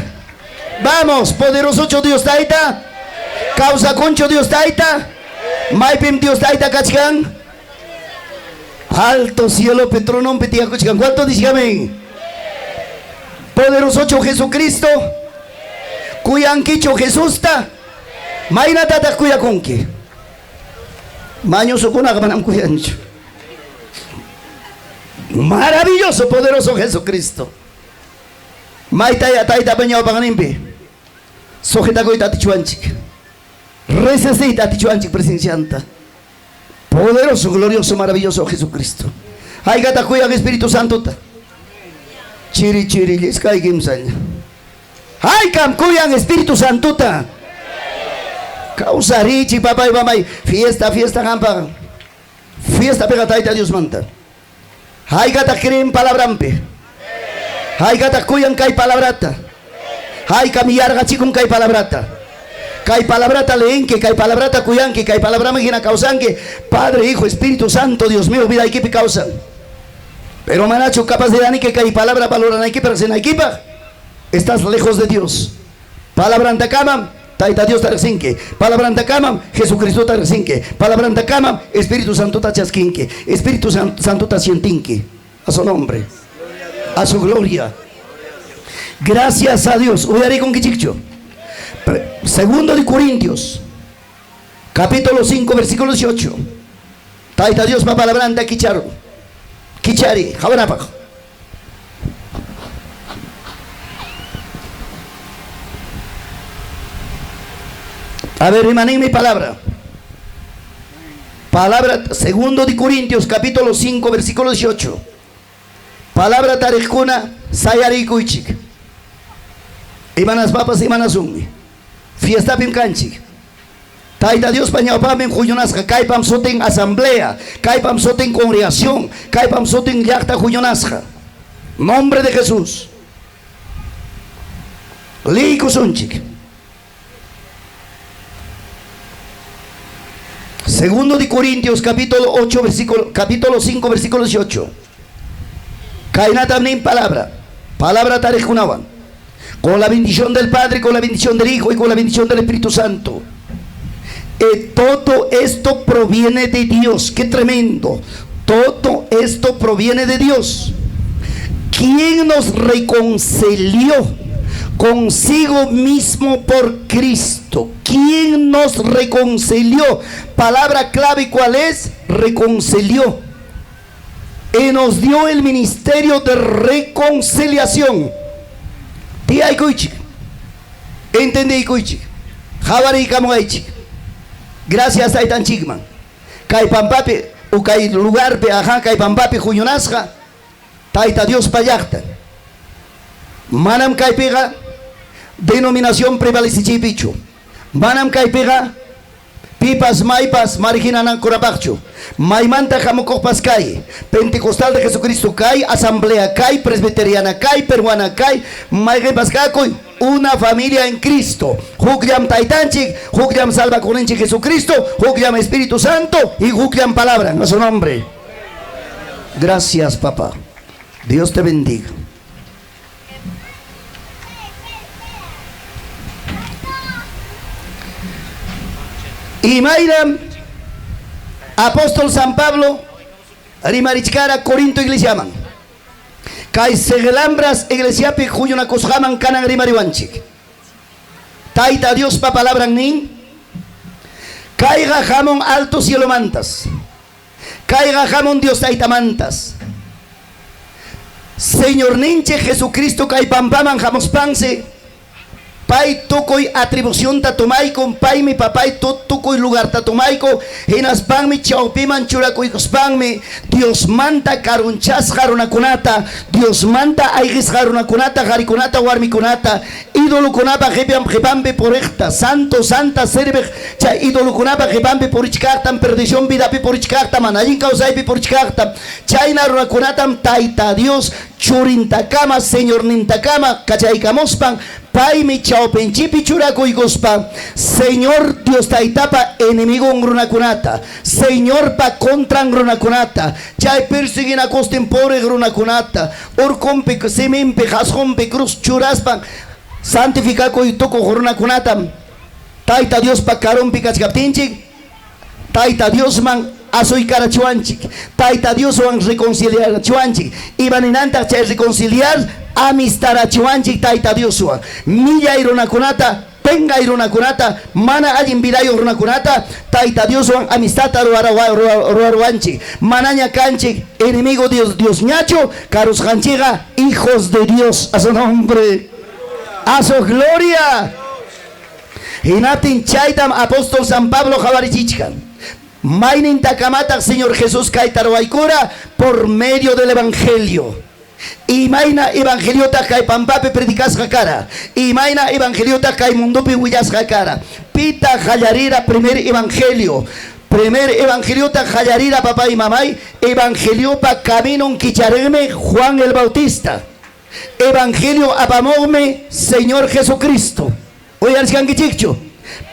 Vamos, poderoso Dios Taita. Kawsakunchu Dios Taita. Maypim Dios Taita kachkan. Alto cielopi tronompi tiyakuchkan. ¿Cuánto dice amén? Poderoso Jesucristo. Kuyankichu Jesusta. Maynatataq kuyakunki. Mañosukunaqa manam kuyanchu. Maravilloso, poderoso Jesucristo. Maytaya taytapa ñawpaqninpi sujetakuyta atichuanchik. Recesiyta atichuanchik presencianta. Poderoso, glorioso, maravilloso Jesucristo. Haykata kuyan Espíritu Santota. Chiri chiri iskay kimsaña. Haykam kuyan Espíritu Santota. Kawsarichi papay mamay. Fiesta, fiesta qampa. Fiesta pega Tayta Dios manta. Haykata creen palabrampi. Haykata kuyan kay palabrata. Haykam yarqachikun kay palabrata. Kay palabrata leenki, kay palabrata kuyanki, kay palabraman hina kawsanki. Padre, Hijo, Espíritu Santo, Dios mío, vidaykipi kawsan. Pero manachu capaz de daniki kay palabra valoranaykipa riqsinaykipaq. Estás lejos de Dios. Palabrantakamam, Tayta Dios ta riqsinki. Palabrantakamam, Jesucristo ta riqsinki. Palabrantakamam, Espíritu Santo ta chaskinki. Espíritu Santo ta sientinki. A su nombre, a su gloria. Gracias a Dios. Uyarikunkichikchu. Segundo de Corintios, capítulo 5, versículo 18. Tayta Dios pa palabranta kicharu. Kichari, qawanapaq. A ver, rimanin mi palabra. Palabra, segundo de Corintios, capítulo 5, versículo 18. Palabra tariqkuna sayarikuychik. Imanaspapas imanasunmi. Fiestapim kanchik. Tayta Diospa ñawpaqpim huñunasqa, kaypam sutin asamblea, kaypam sutin congregación, kaypam sutin llaqta huñunasqa. Nombre de Jesús. Liykusunchik. Segundo de Corintios, capítulo 8, versículo, capítulo 5, versículo 18. Kaynatam nin palabra. Palabra tariqkunawan. Con la bendición del Padre, con la bendición del Hijo y con la bendición del Espíritu Santo. Todo esto proviene de Dios. Qué tremendo. Todo esto proviene de Dios, quien nos reconcilió consigo mismo por Cristo. ¿Quién nos reconcilió? Palabra clave, ¿cuál es? Reconcilió. Y nos dio el ministerio de reconciliación. Tiyaykuychik. Entendiykuychik. Qawariykamuwaychik. Gracias taytanchikman. Kay pampapi o kay lugarpi, ajá, kay pampapi huñunasqa Tayta Diospa llaqtan. Manam kaypiqa denominación prevalecichiypichu. Manam kaypiqa pipas maypas marginanankurapaqchu. Maymanta hamukuqpas kay, Pentecostal de Jesucristo kay, asamblea kay, presbiteriana kay, peruana kay, mayqinpas kakuy, una familia en Cristo. Hukllam Taytanchik, hukllam Salvakuqninchik Jesucristo, hukllam Espíritu Santo y hukllam Palabra. A su nombre. Gracias, papá. Dios te bendiga. Imaynam apóstol San Pablo rimarichkara Corinto iglesiaman. Kay Segelambras iglesiapi huñunakusqaman kanan rimariwanchik. Tayta Diospa palabran nin, kayqa hamun alto cielomantas. Kayqa hamun Dios Taytamantas. Señorninchik Jesucristo kay pampaman hamuspansi pay tukuy atribucionta tomaykun, paymi papay tukuy lugarta tomayku, hinaspanmi chawpiman churakuykuspanmi Diosmanta karunchasqa runakunata, Diosmanta ayqisqa runakunata, qarikunata, warmikunata, idolokunapa qipanpi puriqta, santo, santa serviq chay idolokunapa qipanpi purichkaqtam, perdición vidapi purichkaqta, mana allin kawsaypi purichkaqta, chayna runakunatam Tayta Dios churintakama, Señornintakama kachaykamuspan, paymi chawpinchipi churakuykuspa, Señor Dios Taytapa enemigon runakunata, Señorpa contran runakunata, chay persiguinakustin puriq runakunata, urkunpi, siminpi, qasqunpi cruz churaspan santificakuy tukuq runakunatam Tayta Diospa karunpi kachkaptinchik, Tayta Diosman asuykarachiwanchik, Tayta Dioswan reconciliarachiwanchik. Ima ninantaq chay reconciliar? Amistarachiwanchik Tayta Dioswan. Millay runakunata, pengay runakunata, mana allin vidayuq runakunata, Tayta Dioswan amistadta ruwaruwanchik. Manaña kanchik enemigo Dios Diosñachu, karusqanchikqa hijos de Dios. A su nombre. A su gloria. Hinaptin chaytam apóstol San Pablo qawarichichkan. Maynintakamataq Señor Jesús kayta ruwaykura? Por medio del Evangelio. Imayna evangeliotaq kay pampapi predicasqa kara? Imayna evangeliotaq kay mundopi willasqa kara? Pitaq qallarira primer evangelio? Primer evangeliotaq qallarira, papá y mamay, evangeliopa caminon kichariqmi Juan el Bautista. Evangelio apamuqmi Señor Jesucristo. Uyarichkankichikchu?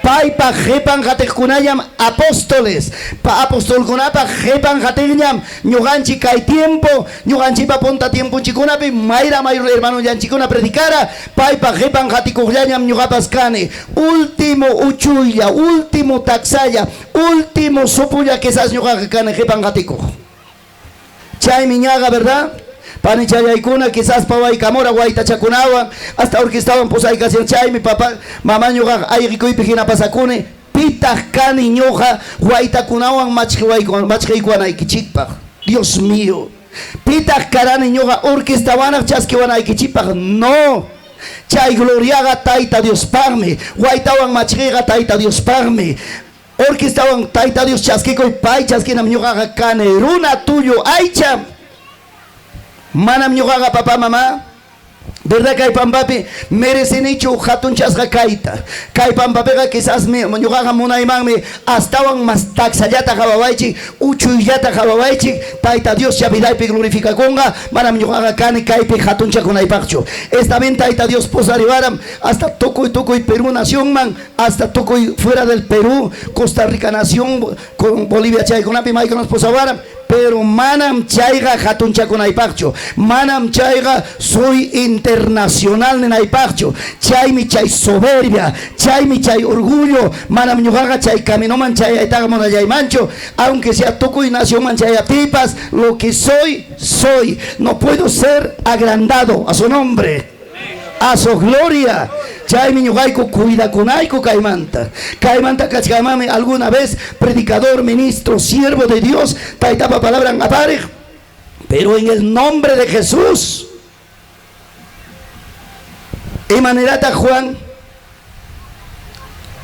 Paypa qipan qatiqkunallam apóstoles, pa apostolkunapa qipan qatiqñam ñuqanchik kay tiempo, ñuqanchikpa punta tiemponchikkunapi mayra mayor hermanollanchikkuna predicara, paypa qipan qatikuqllañam ñuqapas kani. Último uchuylla, último taksalla, último supulla quizás ñuqaqa kani qipan qatikuq. Chaymi ñaqa, ¿verdad? Panichallaykuna quizás pawaykamura waytachakunawan, hasta orquestawan pusaykachin, chaymi papá, mamá ñuqaqa ayqikuypi hina pasakuni, pitaq kani ñuqa waytakunawan machqiykuwanaykichikpaq. Dios mío. Pitaq karani ñuqa orquestawanaq chaskiwanaykichikpaq. No. Chay gloriaqa Tayta Diospaqmi, waytawan machqiyqa Tayta Diospaqmi. Orquestawan Tayta Dios chaskikuy, pay chaskinam ñuqaqa kani runa tullu aycha. Manam ñuqaqa papá mamá, verdad kay pampapi merecenichu hatunchasqa kayta. Kay pampapiqa quizás ñuqaqa munaymanmi astawan mas taksallata qawawaychik, uchuyllata qawawaychik, Tayta Dios cha vidaypi glorificakunqa, manam ñuqaqa kani kaypi hatunchakunaypaqchu. Está bien Tayta Dios pusariwaram hasta tukuy tukuy Perú nacionman, hasta tukuy fuera del Perú, Costa Rica nación, con Bolivia chaykunapi maykunas pusawaram, pero manam chayqa hatunchakunaypaqchu, manam chayqa soy internacional. Internacional ninaypaqchu. Chaymi chay soberbia, chaymi chay orgullo, manam ñuqaqa chay caminoman chayaytaqa munallaymanchu, aunque sea tukuy nacionman chayaptiypas, lo que soy, soy. No puedo ser agrandado. A su nombre. A su gloria. Chaymi ñuqayku cuidakunayku kaymanta. Kaymanta kachkanmanmi alguna vez predicador, ministro, siervo de Dios, taytapa palabran apariq. Pero en el nombre de Jesús. Imanirata Juan?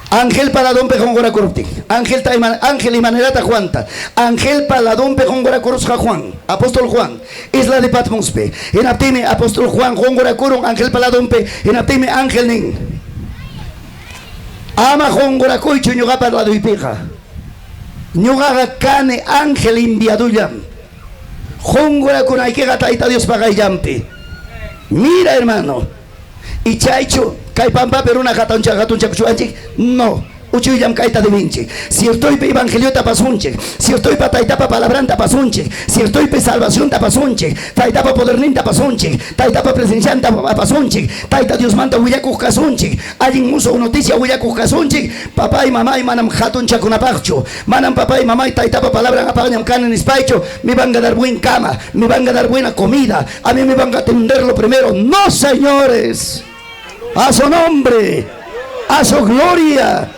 Ángel paladonpi qunqurakuruptin. Angelta ima, ángel imanirata Juanta. Ángel paladonpi qunqurakurusqa Juan, apóstol Juan, isla de Patmospi. Hinaptinmi apóstol Juan qunqurakurun ángel paladonpi. Hinaptinmi ángel nin. Ama qunqurakuychu ñuqapa ladoypiqa. Ñuqaqa kani ángel enviadullam. Qunqurakunaykiqa Tayta Diospa qayllanpi. Mira, hermano. Y chaychu kay pampapi runa hatuncha hatunchakuchuwanchik? No. Uchuyllam kayta debinchik. Ciertoypi evangeliota pasunchik. Ciertoypa taytapa palabranta pasunchik. Ciertoypi salvacionta pasunchik. Taytapa poderninta pasunchik. Taytapa presencianta pasunchik. Tayta Diosmanta willakuq kasunchik. Allin musuq noticia willakuq kasunchik. Papay, mamay manam hatunchakunapaqchu. Manam papay, mamay taytapa palabran apaqñam kani nispaychu. Me van a dar buen cama. Me van a dar buena comida. A mí me van a atender lo primero. No, señores. A su nombre. A su gloria.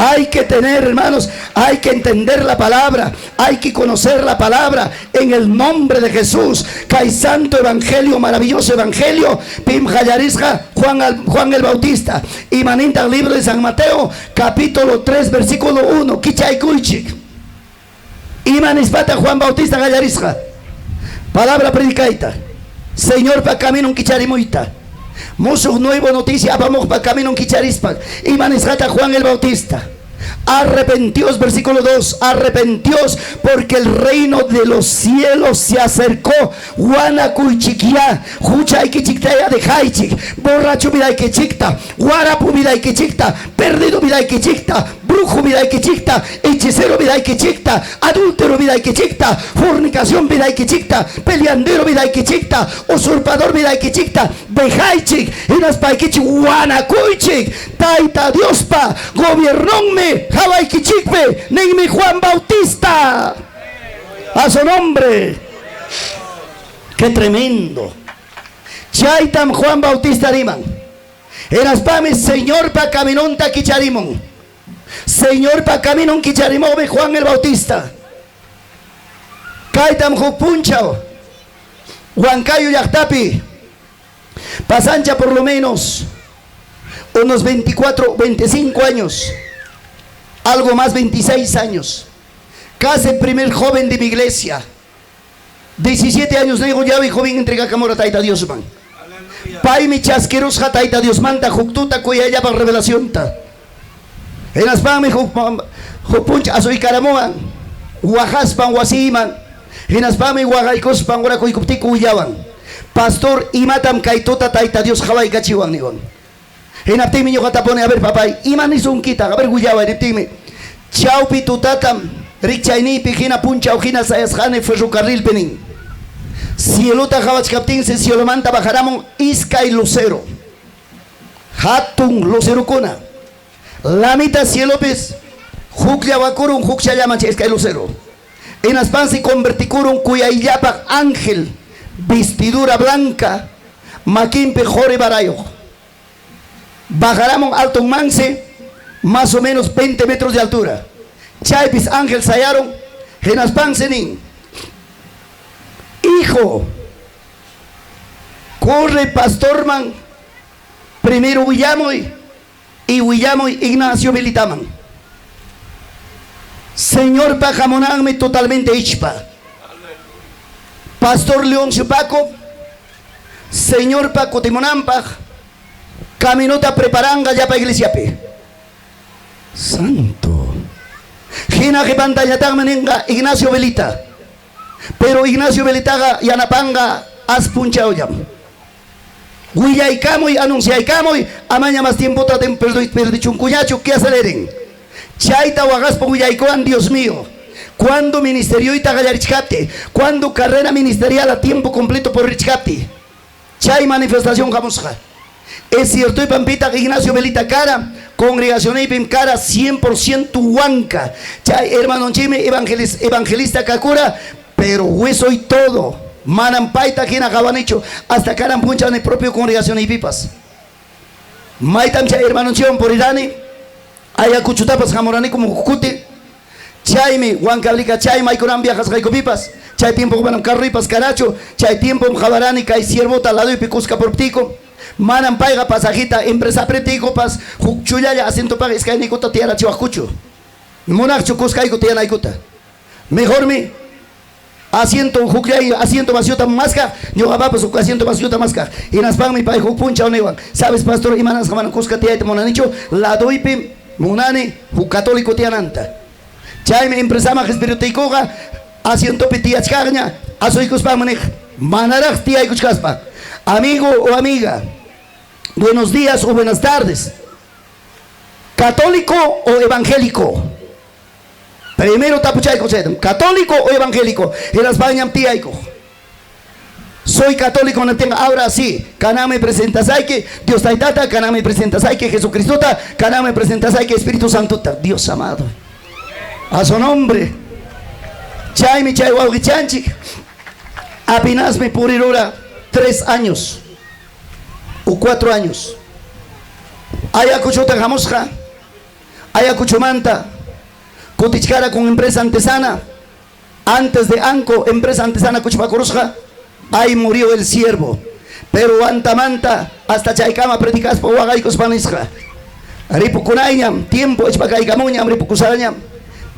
Hay que tener, hermanos, hay que entender la palabra, hay que conocer la palabra en el nombre de Jesús. Kay santo evangelio, maravilloso evangelio, pim qallarisqa, Juan, Juan el Bautista. Y maninta libro de San Mateo, capítulo 3, versículo 1. Kichaykuychik. Imanispata Juan Bautista qallarisqa. Palabra predicayta. Señorpa caminon kicharimuyta. Musuq nuevo noticia apamuqpa caminon kicharispa. Imanisqata Juan el Bautista. Arrepentíos, versículo 2, arrepentíos porque el reino de los cielos se acercó. Wanakuychikyá, huchaykichiktaya dejaychik, borracho vidaykichikta, warapu vidaykichikta, perdido vidaykichikta, brujo vidaykichikta, hechicero vidaykichikta, adúltero vidaykichikta, fornicación vidaykichikta, peleandero vidaykichikta, usurpador vidaykichikta, dejaychik, hinaspaykichik wanakuychik, Tayta Diospa gobiernonmi hawaykichikpi, ninmi Juan Bautista. A su nombre. Qué tremendo. Chaytam Juan Bautista riman. Hinaspami Señorpa caminonta kicharimun. Señorpa caminon kicharimuqmi Juan el Bautista. Kaytam huk punchaw Huancayo llaqtapi pasancha por lo menos unos 24, 25 años, algo más 26 años. Casi primer joven de mi iglesia. 17 años nigo yawi joven entregakamura Tayta Diosman. Paymi chaskirusqa Tayta Diosmanta huk tuta kuyayllapaq revelacionta. Hinaspanmi huk huk puncha asuykaramuwan waqaspan wasiyman. Hinaspanmi waqaykuspan orakuykuptiyku willawan. Pastor, imatam kay tuta Tayta Dios qawaykachiwan niwan. Hinaptinmi ñuqa tapuni, a ver papay, ima nisunkitaq? A ver willaway niptinmi, chawpi tutatam rikchayniypi hina punchaw hina sayasqani ferrocarrilpi nin. Cielota qawachkaptinsi cielomanta bajaramun iskay lucero. Hatun lucerokuna. Lamita cielopis hukllawakurun hukchallaman chay iskay lucero. Hinaspansi convertikurun kuyayllapaq ángel, vestidura blanca, makinpi quri varayuq. Bajaramun altonmansi más o menos 20 metros de altura. Chaypis ángel sayarun, hinaspansi nin, hijo, corre pastorman, primero willamuy y willamuy Ignacio Militaman. Señorpa hamunanmi totalmente ichpa. Pastor Leoncio Paco, Señorpa kutimunanpaq, caminota preparanga llapa iglesiapi. Santo. Hina qipantañataqmi ninqa Ignacio Belita. Pero Ignacio Belitaqa yanapanga as punchawllam. Willaykamuy, anunciaykamuy, amaña más tiempota perdichunkuñachu, que aceleren. Chayta waqaspa willaykuwan, Dios mío. Cuando ministerioyta qallarichkapti, cuando carrera ministerial a tiempo completo purichkapti. Chay manifestación hamusqa. Es ciertoypam pitaq Ignacio Velita kara, congregacioniypim kara 100% Huanca. Chay hermanonchikmi evangelista kakura, pero hueso y todo. Manam payta hina qawanichu hasta kanan punchaw ni propio congregacioniypipas. Maytam chay hermanonchikwan purirani, Ayacuchutapas hamuranikum huk kuti. Chaymi Huancavelica chay maykunam viajasqaykupipas, chay tiempoqa manam carroypas karachu, chay tiempom qawarani kay siervota ladoypi kuska puriptiyku. Manam payqa pasajita empresa apriptiykupas huk chullalla asientopaqa iskayniykuta tiyarachiwaqkuchu. Munaqchu kuskayku tiyanaykuta. Mejormi asiento hukllay asiento vaciotam maskaq, ñuqapapas huk asiento vaciota maskaq. Hinaspanmi pay huk punchaw niwan, "Sabes pastor, imanasqa manam kuska tiyayta munanichu, ladoypim munani huk católico tiyananta." Chaymi empresaman qispiruptiykuqa asientopi tiyachkaqña asuykuspanmi niq, manaraq tiyaykuchkaspa, "Amigo o amiga, buenos días o buenas tardes. ¿Católico o evangélico?" Primero tapuchaykuq chaytam, ¿católico o evangélico? Hinaspañam tiyaykuq. Soy católico niptinqa, ahora sí, kananmi presentasayki Dios Taytata, kananmi presentasayki Jesucristota, kananmi presentasayki Espíritu Santota. Dios amado. A su nombre. Chaymi chay wawqichanchik apinasmi purirura 3 años o 4 años. Ayacuchota hamusqa, Ayacuchomanta kutichkara con empresa Antesana, antes de Anco, empresa Antesana kuchpakurusqa, ahí murió el siervo. Pero Huantamanta hasta chaykama predicaspa waqaykuspa nisqa, ripukunayñam, tiempo ichpakaykamuñam, ripukusarañam.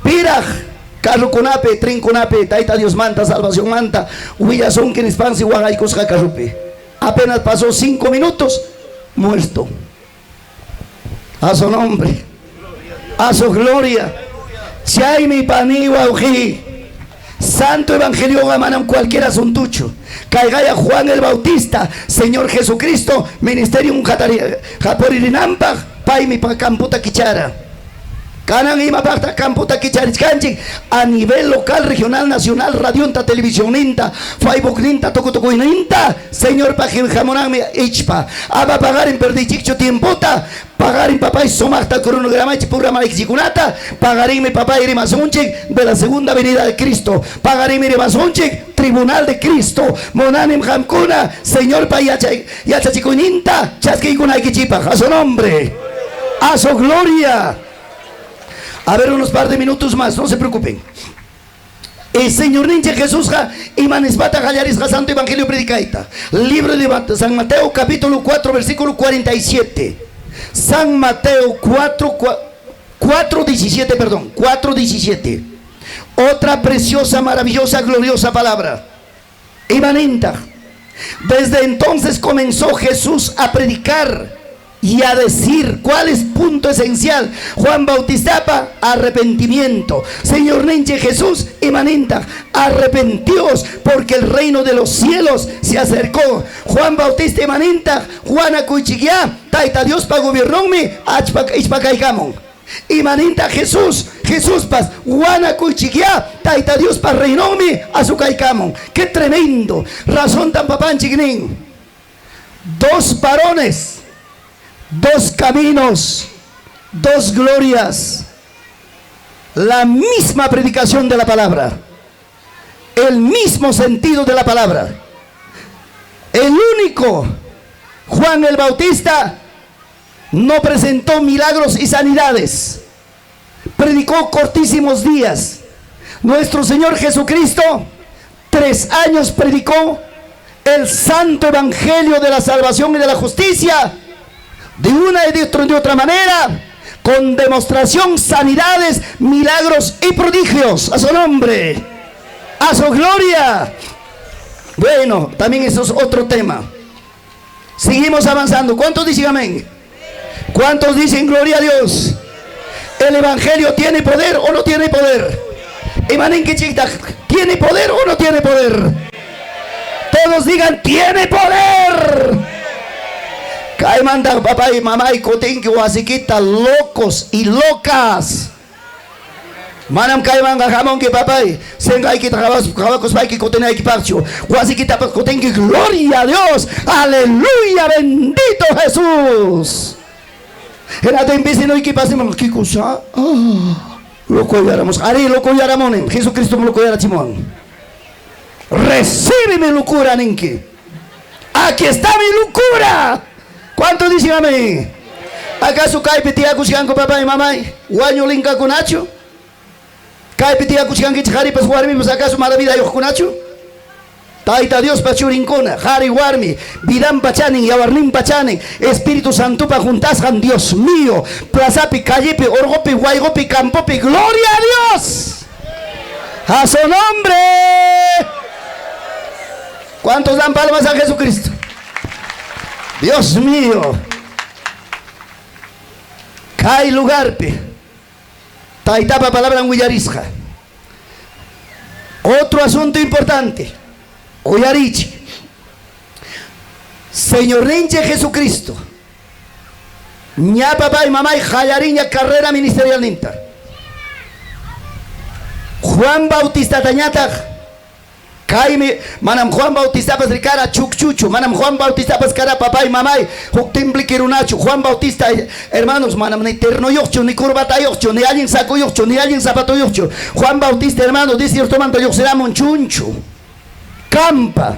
Piraq carrokunapi, trenkunapi, Tayta Diosmanta, salvacionmanta willasunki nispansi waqaykusqa carropi. Apenas pasó 5 minutos, muerto. A su nombre, a su gloria. Chaymi pani wawqi, Santo Evangelioqa manam cualquier asuntuchu. Kayqaya Juan el Bautista, Señor Jesucristo, ministerion qapuririnanpaq, paymi campota kichara. Kanan imapaqtaq campota kicharichkanchik a nivel local, regional, nacional, radionta, televisionninta, Facebookninta, tukutukuyninta, Señorpa hamunanmi ichpa. Ama pagarin perdiychikchu tiempota, pagarin papay sumaqta cronogramachik programaykichikkunata, pagarinmi papay rimasunchik de la segunda venida de Cristo, pagarinmi rimasunchik tribunal de Cristo, munanim qamkuna Señorpa yachachikuyninta chaskiykunaykichikpaq. A su nombre, a su gloria. A ver, unos par de minutos más, no se preocupen. El Señorninchik Jesusqa imanispataq qallarisqa Santo Evangelio predicayta. Libro de San Mateo capítulo 4 versículo 47. San Mateo 4, 4, 17, perdón, 4, 17. Otra preciosa, maravillosa, gloriosa palabra. Imanintaq. Desde entonces comenzó Jesús a predicar y a decir, ¿cuál es punto esencial? Juan Bautistapa, arrepentimiento. Señorninchik Jesús, imanintaq, arrepentíos porque el reino de los cielos se acercó. Juan Bautista imanintaq, wanakuychikyá, Tayta Diospa gobiernonmi ichpakaykamun. Imanintaq Jesús, Jesuspas, wanakuychikyá, Tayta Diospa reinonmi asukaykamun. Qué tremendo. Razón tan papanchik nin. Dos varones, dos caminos, dos glorias. La misma predicación de la palabra. El mismo sentido de la palabra. El único Juan el Bautista no presentó milagros y sanidades. Predicó cortísimos días. Nuestro Señor Jesucristo 3 años predicó el santo evangelio de la salvación y de la justicia, de una y de otra manera, con demostración, sanidades, milagros y prodigios. A su nombre, a su gloria. Bueno, también eso es otro tema. Seguimos avanzando. ¿Cuántos dicen amén? ¿Cuántos dicen gloria a Dios? ¿El evangelio tiene poder o no tiene poder? ¿Tiene poder o no tiene poder? Todos digan, tiene poder. Kaymanta papá y mamá y kutinki wasikita locos y locas. Manam kaymanqa hamunki, papay, senqaykita qawakuspayki kutinaykipaqchu. Wasikitapas kutinki. Gloria a Dios. Aleluya, bendito Jesús. Hinaptin vecinoykipas niman, ¿qué cosa? Ah, locoyaramusqa. Arí, locoyaramunim. Jesucristom locoyarachimuwan. Recibe mi locura, ninki. Aquí está mi locura. ¿Cuánto dicen amén? ¿Acaso kaypi tiyakuchkanku papay, mamay? Wañulinkakunachu? Kaypi tiyakuchkankichik qaripas warmipas acaso mala vidayuqkunachu? Tayta Diospa churinkuna, qari warmi, vidanpa chanin, yawarninpa chanin, Espíritu Santopa juntasqan, Dios mío, plazapi, callepi, orqopi, wayqopi, campopi, gloria a Dios. A su nombre. ¿Cuántos dan palmas a Jesucristo? Dios mío. Kay lugarpi Taytapa palabran willarisqa. Otro asunto importante. Uyarichik. Señorninchik Jesucristo ña papay mamay qallariña carrera ministerialninta. Juan Bautistatañataq Kaymi, manam Juan Bautistapas rikara chukchuchu, manam Juan Bautistapas kara papay, mamay, huk timpliki runachu. Juan Bautista, hermanos, manam ni ternoyuqchu, ni corbatayuqchu, ni allin sacoyuqchu, ni allin zapatoyuqchu. Juan Bautista, hermano, desiertomanta lluqsiramun chunchu, campa,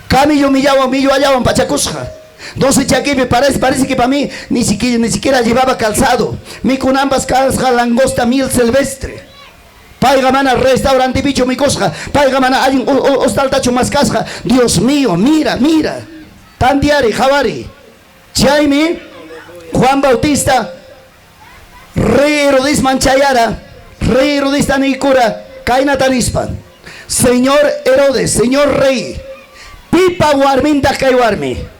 camillo millawan, millo allawan pachakusqa. 12 chakipi parece, parece que para mí ni siquiera, ni siquiera llevaba calzado. Mikunanpas kasqa langosta miel silvestre. Payqa mana restaurantepichu mikusqa, payqa mana allin hostaltachu maskasqa. Dios mío, mira, mira. Tantiari, qhawari. Chaymi Juan Bautista rey Herodesman chayara, rey Herodesta niykura kaynata nispa: Señor Herodes, señor rey, pipa warmintaq kay warmi?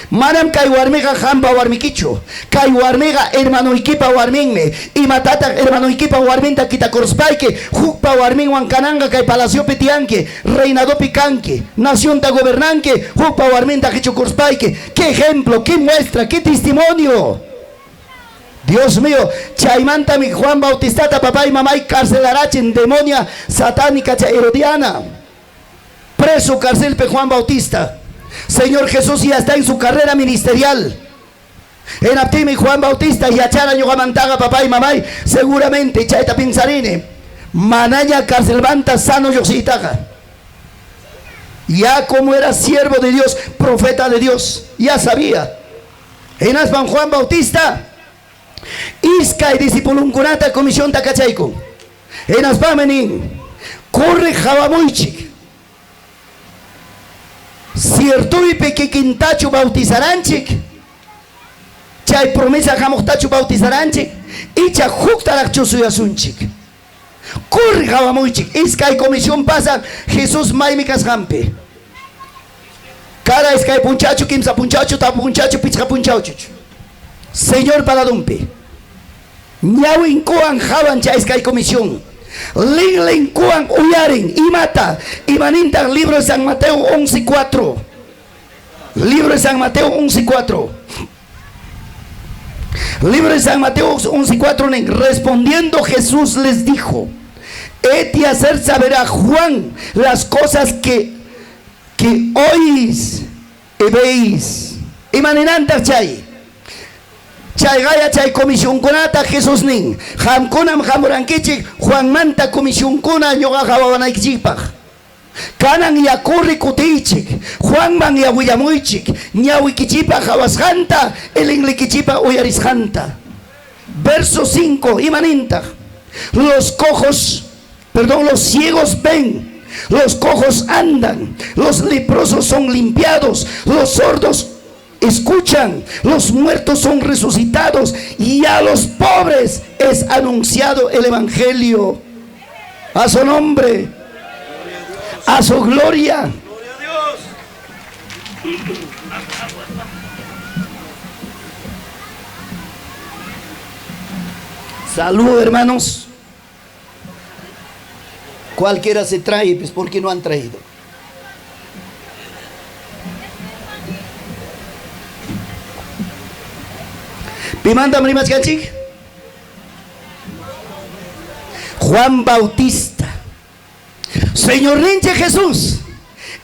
Manam kay warmiqa qampa warmikichu. Kay warmiqa hermanoykipa warminmi. Imatataq hermanoykipa warminta kitakurspayki hukpa warminwan kananqa kay palaciopi tiyanki, reinadopi kanki, nacionta gobernanki, hukpa warminta qichukurspayki? ¡Qué ejemplo, qué muestra, qué testimonio! Dios mío, chaymantami Juan Bautistata papay mamay carcelarachin demonia satánica chay Herodiana. Preso carcelpi Juan Bautista. Señor Jesús ya está en su carrera ministerial. Hinaptinmi Juan Bautista yachara ñuqamantaqa papay mamay seguramente chayta pinsarini. Manaña carcelmanta sano lluqsiytaqa. Ya como era siervo de Dios, profeta de Dios, ya sabía. Hinaspan Juan Bautista iskay discipulunkunata comisionta kachaykun. Hinaspami nin, corre qawamuychik. Ciertoypi kikintachu bautizaranchik? Chay promesa hamuqtachu bautizaranchik? Icha huktaraqchu suyasunchik? Corre qawamuychik. Iskay comisión pasan Jesús maymi kasqanpi. Kara iskay punchawchu, kimsa punchawchu, tawa punchawchu, pichqa punchawchu. Señor paladunpi. Ñawinkuwan qawan chay iskay comisión. Linlinkuwan uyarin imata. Imanintaq libro de San Mateo 11:4. Libro de San Mateo 11:4. Libro de San Mateo 11:4 nin, respondiendo Jesús les dijo: Id y hacer saber a Juan las cosas que oís y veis. Imaninantaq chay? Chayqaya chay comisionkunata Jesús nin, qamkunam hamurankichik Juanmanta comisionkuna ñuqa qawawanaykichikpaq. Kanan ya corre kutiychik, Juanman ya willamuychik, ñawikichikpa qawasqanta, linlikichikpa uyarisqanta. Verso 5, imanintaq? Los cojos, perdón, los ciegos ven, los cojos andan, los leprosos son limpiados, los sordos escuchan, los muertos son resucitados y a los pobres es anunciado el evangelio. A su nombre, a su gloria. Gloria a Dios. Salud, hermanos. Cualquiera se trae, pues ¿por qué no han traído? Pimantam rimachkanchik? Juan Bautista. Señorninchik Jesús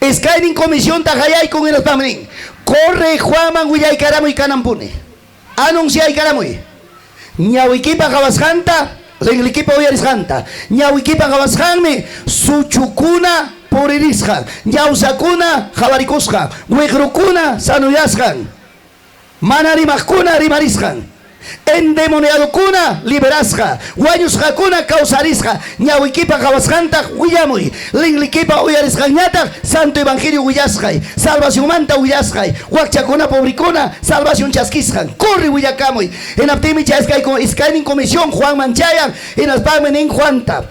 iskaynin comisionta qayaykun hinaspam nin, Corre Juanman willaykaramuy kananpuni. Anunciaykaramuy. Ñawikipa qawasqanta, rinrikipa uyarisqanta. Ñawikipa qawasqanmi suchukuna puririsqan, ñawsakuna qawarikusqan, wiqrukuna sanoyasqan. Mana rimaqkuna rimarisqan, endemoniadokuna liberasqa, wañusqakuna kawsarisqa, ñawikipa qawasqantaq willamuy, linlikipa uyarisqanñataq santo evangelio willasqay, salvacionmanta willasqay, wakchakuna pobrikuna salvacion chaskisqan, corre willakamuy. Hinaptinmi chay iskaynin comisión Juanman chayan, hinaspanmi nin Juanta,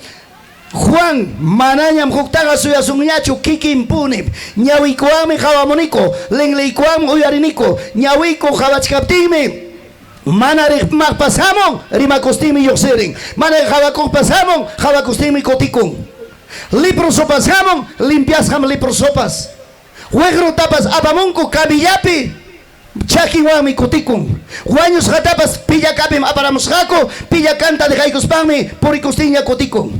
Juan, manañam huktaqa suyasunñachu kikinpunim. Ñawiykuwanmi qawamuniku, linliykuwanmi uyariniku. Ñawiyku qawachkaptinmi mana rimaqpas hamun, rimakustinmi lluqsirin. Mana qawakuqpas hamun, qawakustinmi kutikun. Leprosopas hamun, limpiasqam leprosopas. Wiqrutapas apamunku camillapi. Chakinwanmi kutikun. Wañusqatapas pillakapim aparamusqaku, pillakanta dejaykuspanmi purikustinña kutikun.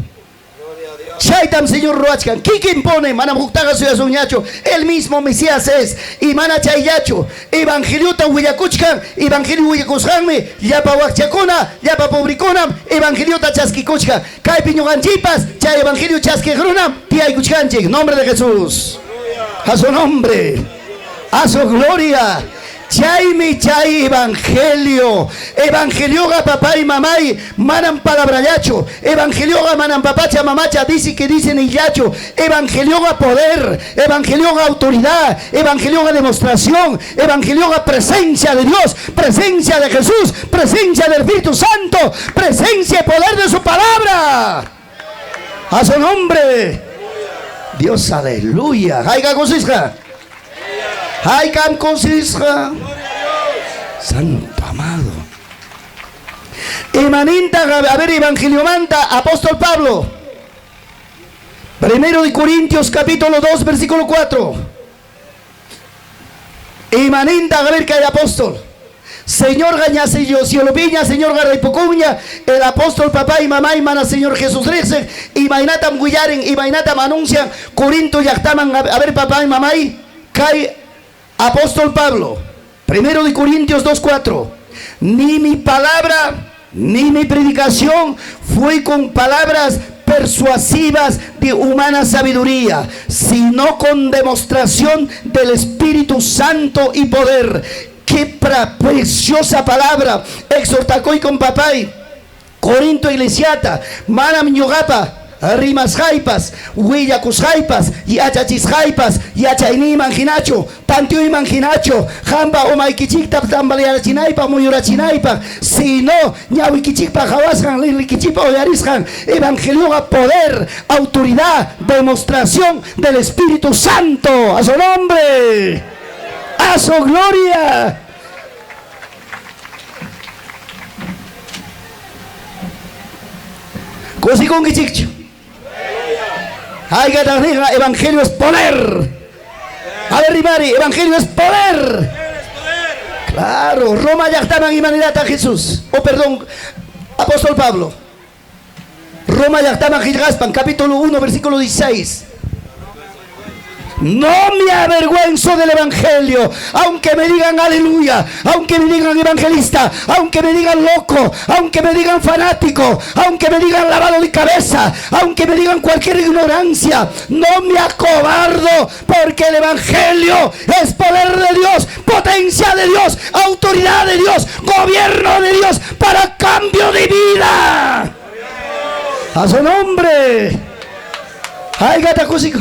Chaytam Señor ruwachkan. Kikinpuni, manam huktaqa suyasunñachu. El mismo Mesías es. Y mana chayllachu. Evangeliotam willakuchkan. Evangelio willakusqanmi llapa wakchakuna, llapa pobrekunam Evangeliota chaskikuchkan. Kaypi ñuqanchikpas chay Evangelio chaskiq runam tiyaykuchkanchik. Nombre de Jesús. A su nombre. A su gloria. Chaymi chay evangelio. Evangelioqa papay mamay manam palabrallachu. Evangelioqa manam papacha mamacha dice que dice niyllachu. Evangelioqa poder. Evangelioqa autoridad. Evangelioqa demostración. Evangelioqa presencia de Dios. Presencia de Jesús. Presencia del Espíritu Santo. Presencia y poder de su palabra. A su nombre. Dios, aleluya. Hayka kusisqa. Haykam kusisqa. Santo amado. Imaninta, a ver, Evangeliomanta, apóstol Pablo. Primero de Corintios capítulo 2, versículo 4. Imaninta, a ver, que hay apóstol. Señor gañasillo, cielo viña, Señor garraypukuña, el apóstol papá y mamá y mana Señor Jesús riqsiq, imaynatam willarin, imaynatam anuncian, Corinto llaqtaman, a ver papá y mamá y kay apóstol Pablo, Primero de Corintios 2:4, ni mi palabra ni mi predicación fue con palabras persuasivas de humana sabiduría, sino con demostración del Espíritu Santo y poder. Qué preciosa palabra. Exhortakoy con papay. Corinto iglesiata, manam ñuqapa rimasqaypas, willakusqaypas, yachachisqaypas, yachayniyman hinachu, tanteoyman hinachu, qampa umaykichikta tambalearachinaypaq, muyurachinaypaq, sino ñawikichikpa qawasqan, linlikichikpa uyarisqan, evangelioqa poder, autoridad, demostración del Espíritu Santo. A su nombre, a su gloria. Kusikunkichikchu? Haykataq ninqa evangelio es poder. A ver, rimari, evangelio es poder. Claro, Roma llaqtaman imanirata Jesús. Oh, perdón, apóstol Pablo. Roma llaqtaman qillqaspan, capítulo 1, versículo 16. No me avergüenzo del evangelio, aunque me digan aleluya, aunque me digan evangelista, aunque me digan loco, aunque me digan fanático, aunque me digan lavado de cabeza, aunque me digan cualquier ignorancia, no me acobardo, porque el evangelio es poder de Dios, potencia de Dios, autoridad de Dios, gobierno de Dios para cambio de vida. A su nombre. Haykata kusiko.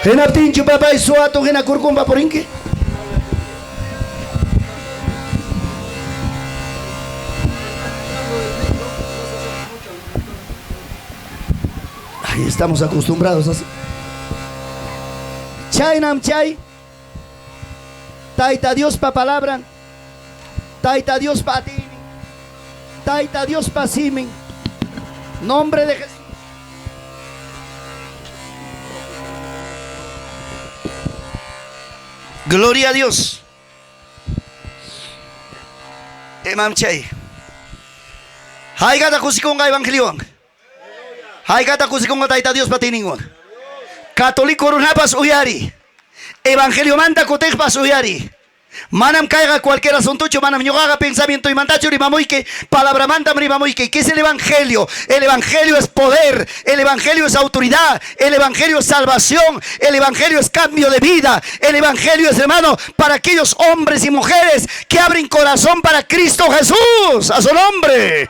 Hinaptinchu papay suatu hina kurkumpa purinki? Ay, estamos acostumbrados así. Chaynam chay Tayta Diospa palabran, Tayta Diospa atiynin, Tayta Diospa simin, nombre de Jesús. Gloria a Dios. Imam chay. Haykata kusikunqa evangeliowan. Haykata kusikunqa Tayta Diospa atiyninwan. Católico runapas uyari. Evangeliomanta kutiqpas uyari. Manam kayqa cualquier asuntochu, manam ñuqaqa pensamientoymantachu rimamuyki, palabramantam rimamuyki. ¿Qué es el evangelio? El evangelio es poder, el evangelio es autoridad, el evangelio es salvación, el evangelio es cambio de vida, el evangelio es, hermano, para aquellos hombres y mujeres que abren corazón para Cristo Jesús, a su nombre,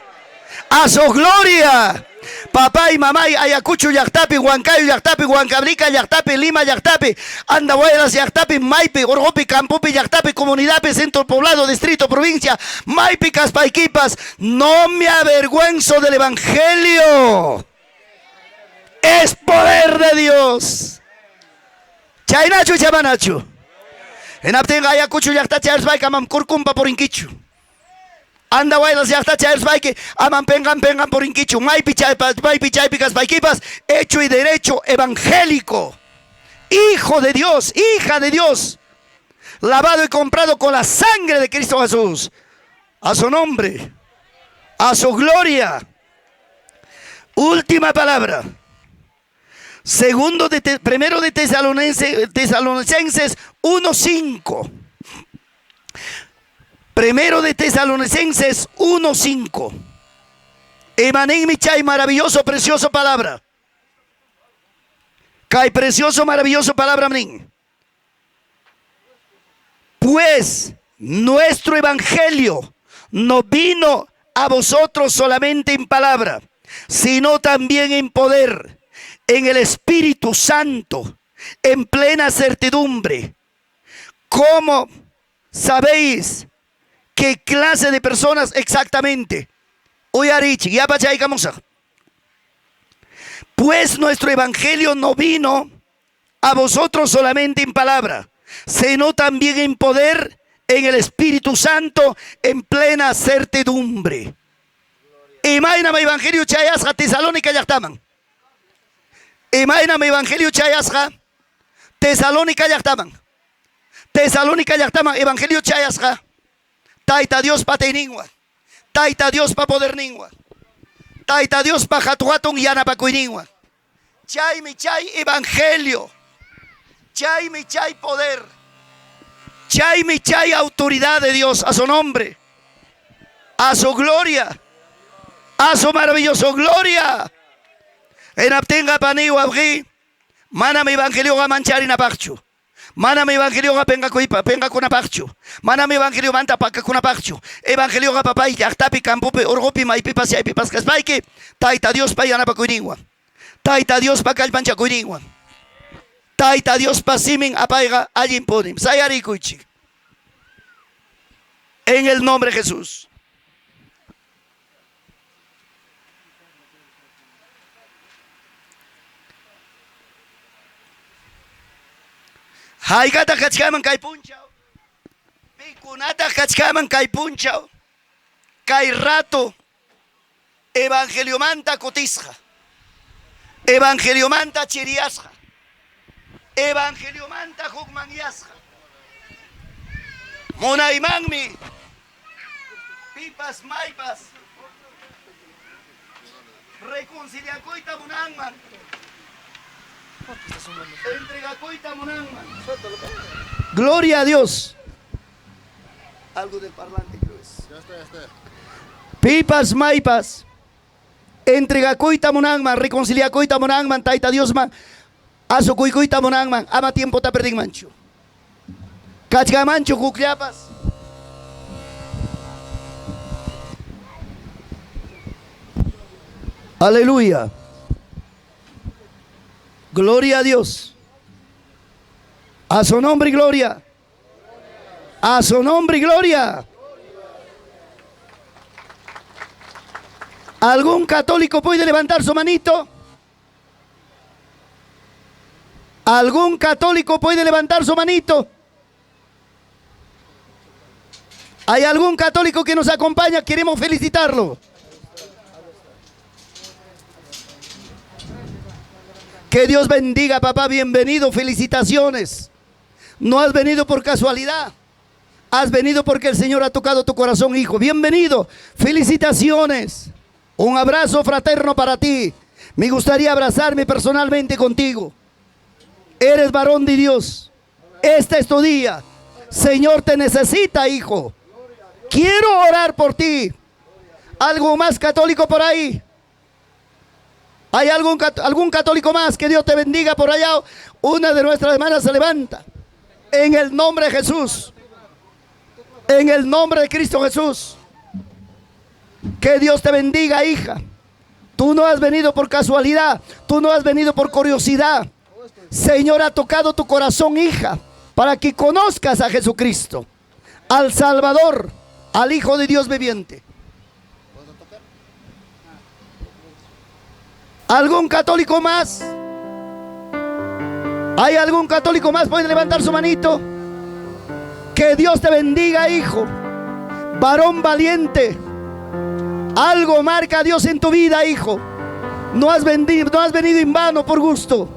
a su gloria. Papay, mamay, Ayacucho llaqtapi, Huancayo llaqtapi, Huancavelica llaqtapi, Lima llaqtapi, Andahuaylas llaqtapi, maypi, urqupi, campopi llaqtapi, comunidadpi, centro poblado, distrito, provincia, maypi kaspaykipas, no me avergüenzo del evangelio. Es poder de Dios. Chaynachu icha manachu? Hinaptinqa Ayacucho llaqtacha chayarspayki amam kurkunpa purinkichu. Andahuaylas llaqtacha chayarspayki amam penqan penqan purinkichu. Maypi chaypas, maypi chaypi kaspaykipas, hecho y derecho evangélico. Hijo de Dios, hija de Dios, lavado y comprado con la sangre de Cristo Jesús. A su nombre, a su gloria. Última palabra. Segundo de primero de Tesalonicenses 1:5. Primero de Tesalonicenses 1:5. Imaninmi chay maravilloso, precioso palabra. Kay precioso, maravilloso palabra nin. Pues nuestro evangelio no vino a vosotros solamente en palabra, sino también en poder, en el Espíritu Santo, en plena certidumbre. ¿Cómo sabéis qué clase de personas exactamente? Uyariychik, yapachaykamusaq. Pues nuestro evangelio no vino a vosotros solamente en palabra, sino también en poder, en el Espíritu Santo, en plena certidumbre. Imaynam evangelio chayasqa Tesalónica llaqtaman. Imaynam evangelio chayasqa Tesalónica llaqtaman. Tesalónica llaqtaman evangelio chayasqa Tayta Diospa atiyninwan, Tayta Diospa poderninwan, Tayta Diospa hatu-hatun yanapakuyninwan. Chaymi chay evangelio, chaymi chay poder, chaymi chay autoridad de Dios a su nombre, a su gloria, a su maravilloso gloria. Hinaptinqa paniy wawqiy, manam evangelioqa mancharinapaqchu. Manam evangelioqa penqakuypa penqakunapaqchu. Manam evangeliomanta pakakunapaqchu. Evangelioqa papay llaqtapi, campopi, urqupi, maypipas chaypipas kaspayki, Tayta Diospa yanapakuyninwan, Tayta Diospa kallpanchakuyninwan, Tayta Diospa simin apayqa allinpunim. Sayarikuychik. En el nombre de Jesús. Haykataq kachkaman kay punchaw? Pikunataq kachkaman kay punchaw? Kay rato evangeliomanta kutisqa, evangeliomanta chiriyasqa, evangeliomanta hukmanyasqa. Munaymanmi pipas maypas reconciliakuyta munanman, entregakuyta munanman. Gloria a Dios. Algo del parlante creo es. Ya está, ya está. Pipas maypas entregakuyta munanman, reconciliakuyta munanman, Tayta Diosman asukuykuyta munanman, ama tiempota perdinmanchu. Kachkamanchu hukllapas. Aleluya. Gloria a Dios. A su nombre gloria. A su nombre gloria. ¿Algún católico puede levantar su manito? ¿Algún católico puede levantar su manito? ¿Hay algún católico que nos acompaña? Queremos felicitarlo. Que Dios bendiga, papá. Bienvenido. Felicitaciones. No has venido por casualidad. Has venido porque el Señor ha tocado tu corazón, hijo. Bienvenido. Felicitaciones. Un abrazo fraterno para ti. Me gustaría abrazarme personalmente contigo. Eres varón de Dios. Este es tu día. Señor te necesita, hijo. Quiero orar por ti. ¿Algo más católico por ahí? ¿Hay algún, algún católico más? Que Dios te bendiga por allá. Una de nuestras hermanas se levanta. En el nombre de Jesús. En el nombre de Cristo Jesús. Que Dios te bendiga, hija. Tú no has venido por casualidad. Tú no has venido por curiosidad. Señor ha tocado tu corazón, hija, para que conozcas a Jesucristo, al Salvador, al Hijo de Dios viviente. ¿Algún católico más? ¿Hay algún católico más? ¿Puede levantar su manito? Que Dios te bendiga, hijo. Varón valiente. Algo marca a Dios en tu vida, hijo. No has, venido, no has venido en vano por gusto.